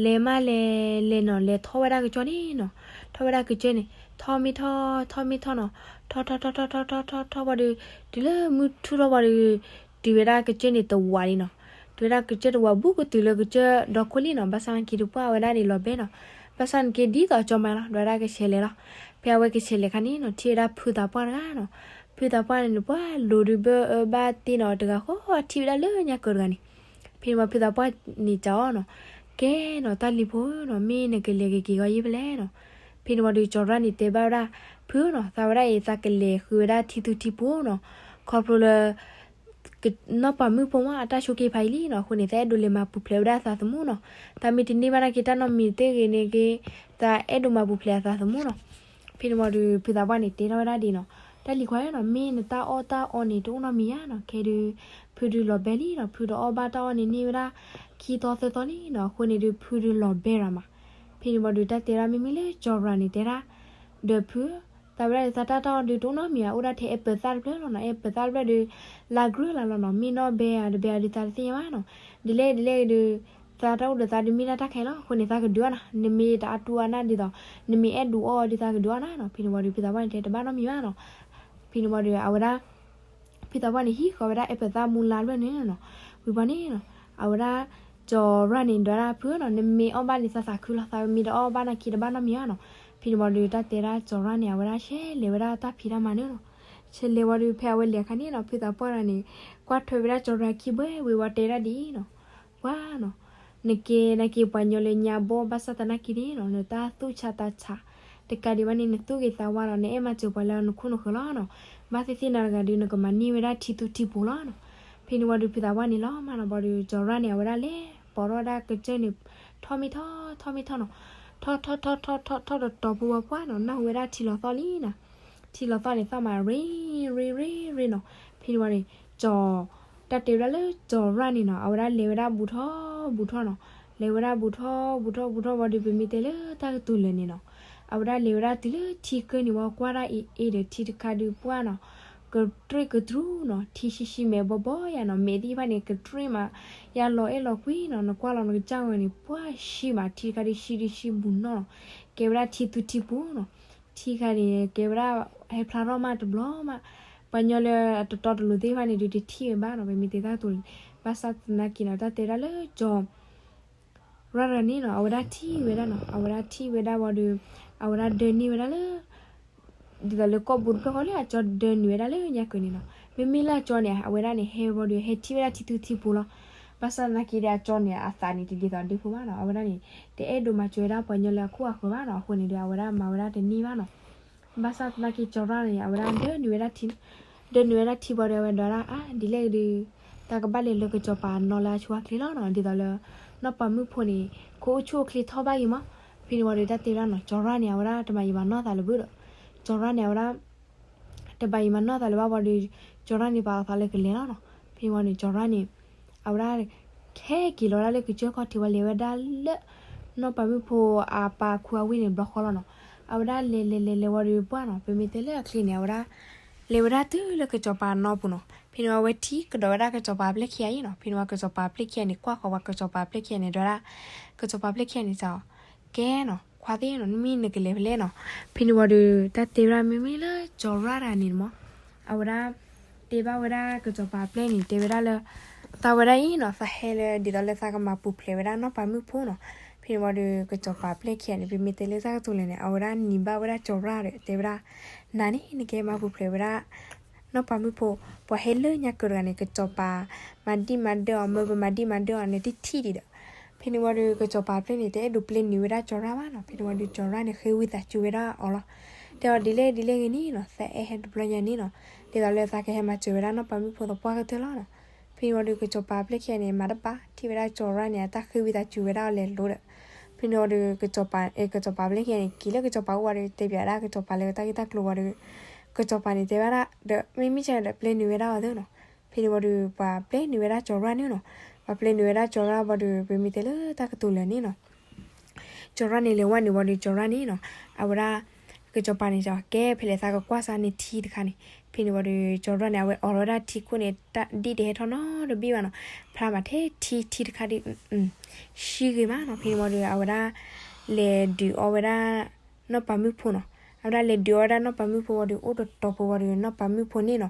လဲၤမးလဲၤ လဲၤနီၤ လဲၤထီၣ်ဝဲဒၣ်ကစၢၢ်န့ၣ်နီၤ. ထီၣ်ဝဲဒၣ်ကစၢၢ်န့ၣ် ထီၣ်မ့ၢ်ထီၣ် ထီၣ်မ့ၢ်ထီၣ်နီၤ, ထီၣ်ထီၣ်ထီၣ်ထီၣ်ထီၣ်ထီၣ်ထီၣ်ထီၣ်ဘၣ်ဒီး တုၤလၢမုၢ်ထူၣ်ထီၣ်ဘၣ်ဒီး တုၤဝဲဒၣ်ကစၢၢ်န့ၣ်တဝးလံနီၤ. တုၤဝဲဒၣ်ကစၢၢ်တဝးဘူးကတုၤလၢကစၢၢ်ဒီခိၣ်လံနီၤ. ဘၣ်ဆၣ်သနာ်က့ဒီးပှၢ်ဝဲဒၣ်န့ၣ်လီၤဘဲနီၤ. ဘၣ်ဆၣ်သနာ်က့ဒ်သိးကၠီၤမၤလီၤ ဒွးဒၣ်ကဆဲးလဲၤလီၤ. ဖဲအဝဲကဆဲးလဲၤခါန့ၣ်နီၤ ထံၣ်ဝဲဒၣ်ဖုသးပှၢ်တဂၤနီၤ. ဖုသးပှၢ်န့ၣ် ပှၢ်လိၤဒုးဘၢအၢဘၣ်တ့ၢ်နီၤ တဂၤဃီထံၣ်ဝဲဒၣ်လၢညါကၢၤတဂၤန့ၣ်. ဖဲန့ၣ်ဝံၤဖုသးပှၢ်န့ၣ်စံးအီၤနီၤ, ကဲနီၤ တၢ်လံၤဖိနီၤ မ့ၢ်နကလဲၤကက့ၤဂီၤယ့ၢ်ဖဲလဲၣ်နီၤ. ဖဲန့ၣ်ဝံၤဒီးကၠီၤရၣ်န့ၣ်တဲဘၣ်ဝဲဒၣ် ဖုနီၤ သးဝဲဒၣ်အံၤ သးကလဲၤဃုာ်ဝဲဒၣ်ထံသူထံပူၤနီၤ. ခီဖျိလၢ နီၢ်ပၤမုၣ်ဖိမ့ၢ်အတၢ်ဆိးက့ဖးအံၤလံနီၤ. အဃိန့ၣ် သးအဲၣ်ဒိးလဲၤမၤပူၤဖျဲးဝဲဒၣ်သးသမူနီၤ. သးမ့ၢ်တန့ၢ်ဘၣ်နာ်က့တၢ်နီတမံၤသ့ၣ်ဂ့ၤန့ၣ်က့ သးအဲၣ်ဒိးမၤပူၤဖျဲးအသးသမူနီၤ. ဖဲန့ၣ်ဝံၤဒီး ဖုသးပှၢ်န့ၣ်တဲထီၣ်ဝဲဒၣ်ဒ်နီၤ, တၢ်လံၤခွါနီၤ မ့ၢ်နတၢ်အီၣ်တၢ်အီန့ၣ် တအိၣ်နီတမံၤဧါနီၤ. ခဲဒုး ဖုဒုးလီၤဘဲလံနီၤ. ဖုတအီၣ်ဘၣ်တၢ်အီန့ၣ်န့ၢ်ဝဲဒၣ် ခံသီသၢသီလံနီၤ. အဃိန့ၣ်ဒုး ဖုဒုးလီၤဘဲရၤမး. ဖဲန့ၣ်ဝံၤဒီး တၢ်တဲဒၣ်မ့မ့ၢ်လၢကၠီၤရၣ်န့ၣ်တဲဒၣ် ဒီးဖု သးဝဲဒၣ်ဒီးသးတၢ်တၢ်အီၣ်ဒုးတအိၣ်နီတမံၤဧါ, အိၣ်ဒၣ်ထဲ apple သၣ်တဖျၢၣ်လီၤနီၤ. apple သၣ်တဖျၢၣ်ဒုး လါကြၢးလၢ်လီၤနီၤ. မ့ၢ်နီၢ်ဘဲဧါတဘဲဧါဒုးသးတသ့ၣ်ညါဘၣ်နီၤ. ဒ်လဲၣ်ဒ်လဲၣ်ဒုး သးတၢ်အိၣ်ဒီးသးဒုးမ့ၢ်ဒၣ်တၢ်ခဲလီၤ. အဃိန့ၣ် သးကဒုးအီၣ်နၤ, နမ့ၢ်တအါတူအါနၤဒ်သိး နမ့ၢ်အဲၣ်ဒိးအီၣ်အီၤဒုးသးကဒုးအီၣ်နၤနီၤ. ဖဲန့ၣ်ဝံၤဒီး ဖုသးပှၢ်န့ၣ်တဲတဘၣ်နီတမံၤဘၣ်နီၤ. ဖဲန့ၣ်ဝံၤဒီး အဝဲဒၣ် ဖုသးပှၢ်န့ၣ် ဟံးဃီၤဝဲဒၣ် apple သၣ်မူလါတဖျၢၣ်န့ၣ်နီၤ. ဝံၤဘၣ်န့ၣ်နီၤ အဝဲဒၣ် ကၠီၤရၣ်န့ၣ် ဒွးဒၣ်ဖုနီၤ, နမ့ၢ်အီၣ်ဘၣ်န့ၣ် သးသးခုလီၤ. သးမ့ၢ်တအီၣ်ဘၣ်နာ်က့တဘၣ်နီတမံၤဧါနီၤ. ဖဲန့ၣ်ဝံၤဒီး တၢ်တဲဒၣ်ကၠီၤရၣ်န့ၣ် အဝဲဒၣ်ဆဲးလဲၤဝဲဒၣ်တၢ်ဖံးတၢ်မၤန့ၣ်နီၤ. ဆဲးလဲၤဝံၤဒီး ဖဲအဝဲလဲၤအခါန့ၣ်နီၤ ဖုသးပှၢ်တဂၤန့ၣ် ကွၢ်ထွဲဝဲဒၣ်ကၠီၤရၣ်ခံဘှဲဝံၤဝံၤတဲဒၣ်ဒ်အံၤနီၤ, ပှၢ်နီၤ နကဲနာ်က့ပှၤညီလၢညါဘီ ဘၣ်ဆၣ်သနာ်က့န့ၣ်နီၤ နတၢ်သူၣ်ဆါသးဆါ တကးဒံးဘၣ်န့ၣ် နသူၣ်ဂ့ၤသးဝါလီၤ. နအဲၣ်မၤစၢၤပှၤလၢနခိၣ်နဃၢၤလီၤနီၤ. ဘၣ်သ့ၣ်သ့ၣ်နၤတဂၤဒုး နကမၤန့ၢ်ဝဲဒၣ်ထံသူထံပူၤလီၤနီၤ. ဖဲန့ၣ်ဝံၤဒီး ဖုသးပှၢ်န့ၣ်လီၤမးနီၤ ဘၣ်ဒီး ကၠီၤရၣ်န့ၣ် အဝဲဒၣ်လဲၤပိာ်ထီၣ်ဝဲဒၣ်ကစၢၢ်န့ၣ် ထီၣ်မ့ၢ်ထီၣ် ထီၣ်မ့ၢ်ထီၣ်နီၤ. ထီၣ်ထီၣ်ထီၣ်ထီၣ်ထီၣ်ထီၣ်တတီၤဖိဝဲပှၢ်နီၤ နၢ်ဟူဝဲဒၣ်ထံလီၤသီၣ်လံနီၤ. ထံလီၤသီၣ်န့ၣ် သီၣ်မးရ့ရ့ရ့ရ့နီၤ. ဖဲန့ၣ်ဝံၤန့ၣ် ကၠီၤ တၢ်တဲဝဲဒၣ်လၢကၠီၤရၣ်န့ၣ်နီၤ အဝဲဒၣ်လဲၤဝဲဒၣ်ဘူးထီၣ်ဘူးထီၣ်နီၤ. လဲၤဝဲဒၣ်ဘူးထီၣ်ဘူးထီၣ်ဘူးထီၣ်ဝံၤဒီး ပမ့ၢ်တဲလၢတၢ်ကတိၤလၢာ်န့ၣ်နီၤ အဝဲဒၣ်လဲၤဝဲဒၣ်တုၤလၢထံကၢၢ်န့ၣ်ဝံၤ ကွၢ်ဒၣ်အ့ၣ်အ့ၣ်ဒီး ထံတခါဒုးပှၢ်နီၤ ကတြ့ၣ်ကတြူၢ်နီၤ. ထံဆံးဆံးမဲာ်ဘီဘီယၤနီၤ. မဲာ်သ့ၣ်တဖၣ်န့ၣ် ကတြ့ၣ်မး ယၤလီၤအဲၣ်လီၤကွံနီၤ. နကွၢ်လီၤနကစၢ်ဝဲန့ၣ် ပှၢ်ဆံးမး ထံတခါဒုးဆံးဒုးဆံးဘူးနီၤနီၤ. ကဲဝဲဒၣ်ထံသူထံပူၤနီၤ. ထံတခါန့ၣ် ကဲဝဲဒၣ် ဟဲဖျါထီၣ်မးတဘျီမး ပှၤညီလၢအတတီတလိၤသ့ၣ်တဖၣ်န့ၣ်ဒုး တထံၣ်ဝဲဘၣ်နီၤ. ပမ့ၢ်တဲတၢ်ကတိၤန့ၣ် ဘၣ်ဆၣ်သနာ်က့နီၤ တၢ်တဲဒၣ်လၢကၠီၤ ရၣ်တဂၤန့ၣ်နီၤ အဝဲဒၣ်ထံၣ်ဝဲဒၣ်နီၤ အဝဲဒၣ်ထံၣ်ဝဲဒၣ်ဝံၤဒီး အဝဲဒၣ်ဒၢနံၣ်ဝဲဒၣ်လၢ ဒ်သိးလၢကိာ်ဘိတဖျၢၣ်ဃီလၢအကၠီၤဒၢနံၣ်ဝဲဒၣ်လၢညါကၢၤန့ၣ်နီၤ. မ့မ့ၢ်လၢအကၠီၤန့ၣ် အဝဲဒၣ်န့ၣ် ဟဲဝံၤဒီး ဟဲထံၣ်ဝဲဒၣ်ထံသူထံပူၤလီၤ. ဘၣ်ဆၣ်သနာ်က့ဒီး အကၠီၤန့ၣ် အသးန့ၣ် တဒ်သိးဒ့ဖိဘၣ်နီၤ. အဝဲဒၣ်န့ၣ် တအဲၣ်ဒိးမၤစၢၤဝဲဒၣ်ပှၤညီလၢအခိၣ်အဃၢၤဘၣ်နီၤ. အဃိန့ၣ်ဒီး အဝဲဒၣ်မၤဝဲဒၣ်တန့ၢ်ဘၣ်နီၤ. ဘၣ်ဆၣ်သနာ်က့ ကၠီၤရၣ်န့ၣ် အဝဲဒၣ်ဒၢနံၣ်ဝဲဒၣ်ထံ ဒၢနံၣ်ဝဲဒၣ်ထံဘၣ်ဒီး အဝဲဒၣ်ဒွးဒၣ် အါ ဒ်လဲၣ်ဂ့ၤဒီး တၢ်ကဘၣ်လဲၤလၢကစီၤပၤနီၢ်လၢအဆိအချ့လီၤနီၤ. ဒ်သိးလၢ နီၢ်ပၤမုၣ်ဖိန့ၣ် ခိၣ်အိၣ်ဆူၣ်အိၣ်ချ့ထီၣ်ဘၣ်ဂ့ၤမး. ဖဲန့ၣ်ဝံၤဒီး တၢ်တဲဝဲဒၣ်နီၤ ကၠီၤရၣ်န့ၣ် အဝဲဒၣ်တမၤယံာ်မၤနီၢ်သးလၢၤဘၣ်ဒီး ကၠီၤရၣ်န့ၣ် အဝဲဒၣ် တမၤယံာ်မၤနီၢ်သးလၢၤဘၣ်ဝံၤဒီး ကၠီၤရၣ်န့ၣ် ပာ်လီၤသးလၢကလဲၤလီၤနီၤ. ဖဲန့ၣ်ဝံၤန့ၣ် ကၠီၤရၣ်န့ၣ် အဝဲဒၣ် ဟဲက့ၤလီၤဝဲဒၣ်လၢကစၢၢ်ခီၣ်ထံးဝံၤ လဲၤဝဲဒၣ်လၢ နီၢ်ပၤမုၣ်ဖိအပၢ်ခူအဝ့ၢ်န့ၣ် တဘျီဃီလီၤနီၤ. အဝဲဒၣ်လဲၤလဲၤလဲၤလဲၤဝံၤဒီးပှၢ်နီၤ ပမ့ၢ်တဲလၢအချ့န့ၣ် အဝဲဒၣ် လဲၤဝဲဒၣ်တုၤလၢကစီၤပၤနီၢ်ပူၤနီၤ. ဖဲန့ၣ်ဝံၤ အဝဲထံၣ်ကဒီးဝဲဒၣ်ကစီၤပၤပျဲၢ်ခံဂၤအံၤနီၤ. ဖဲန့ၣ်ဝံၤ ကစီၤပၤပျဲၢ်ခံဂၤန့ၣ် ကွၢ်ဃီၤဝဲကစီၤပၤပျဲၢ်ခံဂၤန့ၣ် ဒွးဒၣ် ကစီၤပၤပျဲၢ်ခံဂၤန့ၣ်စံးအီၤ ကဲနီၤ ခွါသ့ၣ်နီၤ နမ့ၢ်နကလဲၤဖဲလဲၣ်နီၤ. ဖဲန့ၣ်ဝံၤဒီး တၢ်တဲဝဲဒၣ်မ့မ့ၢ်လၢကၠီၤရၣ်တဂၤန့ၣ်မး အဝဲဒၣ် တဲဘၣ်ဝဲဒၣ်ကစီၤပၤပျဲၢ်န့ၣ် တဲဝဲဒၣ်လၢ သးဝဲဒၣ်အံၤနီၤ သးဟဲလၢ ဒ်သိးလၢသးကမၤပူၤဖျဲးဝဲဒၣ်နီၢ်ပၤမုၣ်ဖိနီၤ. ဖဲန့ၣ်ဝံၤဒီး ကစီၤပၤပျဲၢ်ခံဂၤန့ၣ် ပမ့ၢ်တဲလၢတၢ်ကတိၤလဲၣ်န့ၣ် အဝဲဒၣ်နံၤဘၣ်ဝဲဒၣ်ကၠီၤရၣ်ဒီး တဲဝဲဒၣ် နၤန့ၣ် နကဲမၤပူၤဖျဲးဝဲဒၣ် နီၢ်ပၤမုၣ်ဖိ ပှၤဟဲလၢညါကၢၤတဂၤန့ၣ် ကစီၤပၤ မၤဒံၣ်မၤဒၢအီၤ မၢပမၤဒံၣ်မၤဒၢအီၤန့ၣ် တထံၣ်ဒံးဒီး ဖဲန့ၣ်ဝံၤဒီး ကစီၤပၤပျဲၢ်န့ၣ် တအဲၣ်ဒိးပျဲနုာ်ဝဲဒၣ်ကၠီၤရၣ်ဘၣ်နီၤ. ဖဲန့ၣ်ဝံၤဒီး ကၠီၤရၣ်န့ၣ် ဃ့ဝံသးစူၤဝဲဒၣ်အီၤလီၤ. တဲအီၤဒ်လဲၣ်ဒ်လဲၣ်ဂ့ၤန့ၣ်နီၤ သးအဲၣ်ဟဲတဘျီညါန့ၣ်နီၤ ဒ်သိးလၢသးကဟဲမၤစၢၤဝဲဒၣ်နီၢ်ပၤမုၣ်ဖိသပှၢ်ကတၢၢ်လီၤနီၤ. ဖဲန့ၣ်ဝံၤဒီး ကစီၤပၤပျဲၢ်ခံဂၤန့ၣ် မၤတဘၣ် ထံၣ်ဝဲဒၣ်ကၠီၤရၣ်န့ၣ် အတၢ်ဃ့ဝံသးစူၤဝဲဒၣ်အီၤလဲၤလိၤဒီး ဖဲန့ၣ်ဝံၤဒီး ကစီၤပၤ ကစီၤပၤပျဲၢ်ခံဂၤန့ၣ် က့ၤလၢကစီၤပၤအိၣ်ဝံၤဒီး တဲပၠးဝဲဒၣ်ကစီၤပၤလၢတၢ်ဂ့ၢ်တၢ်ကျိၤဝံၤဒီး ကစီၤပၤန့ၣ်တဲဘၣ်ဒၣ်ဒီး မ့မ့ၢ်ကဒီးပျဲနုာ်ဝဲဒၣ်အီၤသ့နီၤ. ဖဲန့ၣ်ဝံၤဒီး ပှၤပျဲနုာ်ဝဲဒၣ်ကၠီၤရၣ်န့ၣ်နီၤ. ပှၤပျဲနုာ်ဝဲဒၣ်ကၠီၤရၣ်ဝံၤဒီး ပမ့ၢ်တဲလၢတၢ်ကတိၤလၢာ်န့ၣ်နီၤ ကၠီၤရၣ်န့ၣ်လဲၤဝဲန့ၣ်ဝံၤဒီး ကၠီၤရၣ်န့ၣ်နီၤ အဝဲဒၣ် ကစီၤပၤန့ၣ် ကဲဖဲလဲၣ်သးကကွၢ်စၢ်န့ၢ်ထံတခါန့ၣ်. ဖဲန့ၣ်ဝံၤဒီး ကၠီၤရၣ်န့ၣ် အဝဲအိးထီၣ်ဝဲဒၣ်ထံခိၣ်န့ၣ် ဒ်တဟဲထီၣ်နီတဘ့ၣ်ဘၣ်နီၤ. ဖျါမးထဲထံ ထံတခါဒီး ဆံဂ့ၤမးနီၤ. ဖဲန့ၣ်ဝံၤဒီး အဝဲဒၣ် လဲၤဒုးအီဝဲဒၣ် နီၢ်ပၤမုၣ်ဖိနီၤ. အဝဲဒၣ်လဲၤဒုးအီဝဲဒၣ်နီၢ်ပၤမုၣ်ဖိဝံၤဒီး အိၣ်တတီၤဖိဝံၤဒီး နီၢ်ပၤမုၣ်ဖိန့ၣ်နီၤ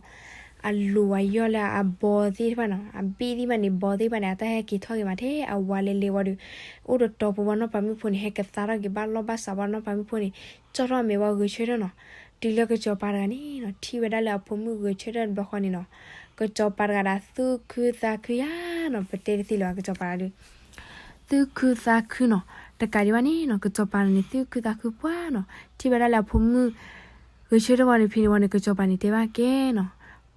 အလိၤအယီၢ်လၢအဘီသ့ၣ်တဖၣ်နီၤ အဘ့ၣ်သ့ၣ်တဖၣ်န့ၣ် ဘီသ့ၣ်တဖၣ်န့ၣ် အတၢ်ဟဲက့ၤထီၣ်က့ၤမးထဲအဝါလဲၤလဲၤဝံၤဒီး အိၣ်တတီၤဖိဝံၤ နီၢ်ပၤမုၣ်ဖိန့ၣ် ဟဲကသါထီၣ်က့ၤဘၣ်လီၢ်ဘၣ်စးဝံၤ နီၢ်ပၤမုၣ်ဖိန့ၣ် ကၠီၣ်ထီၣ်အမဲာ်ဝံၤဂဲၤဆၢထၢၣ်နီၤ တုၤလၢကစီၤပၤတဂၤန့ၣ်နီၤ ထံၣ်ဝဲဒၣ်လၢအဖိမုၣ်ဂဲၤဆၢထၢၣ်တဘျီဃီန့ၣ်နီၤ ကစီၤပၤတဂၤဒီးသူၣ်ခုသးခုယါနီၤ ပတဲတသ့လၢၤဘၣ် ကစီၤပၤဒီး သူၣ်ခုသးခုနီၤ. တကးဒံးဘၣ်န့ၣ်နီၤ ကစီၤပၤန့ၣ် သူၣ်ခုသးခုပှၢ်နီၤ ထံၣ်ဝဲဒၣ်လၢအဖိမုၣ် ဂဲၤဆၢထၢၣ်ဝံၤန့ၣ် ဖဲန့ၣ်ဝံၤန့ၣ် ကစီၤပၤန့ၣ်တဲဘၣ်ကဲနီၤ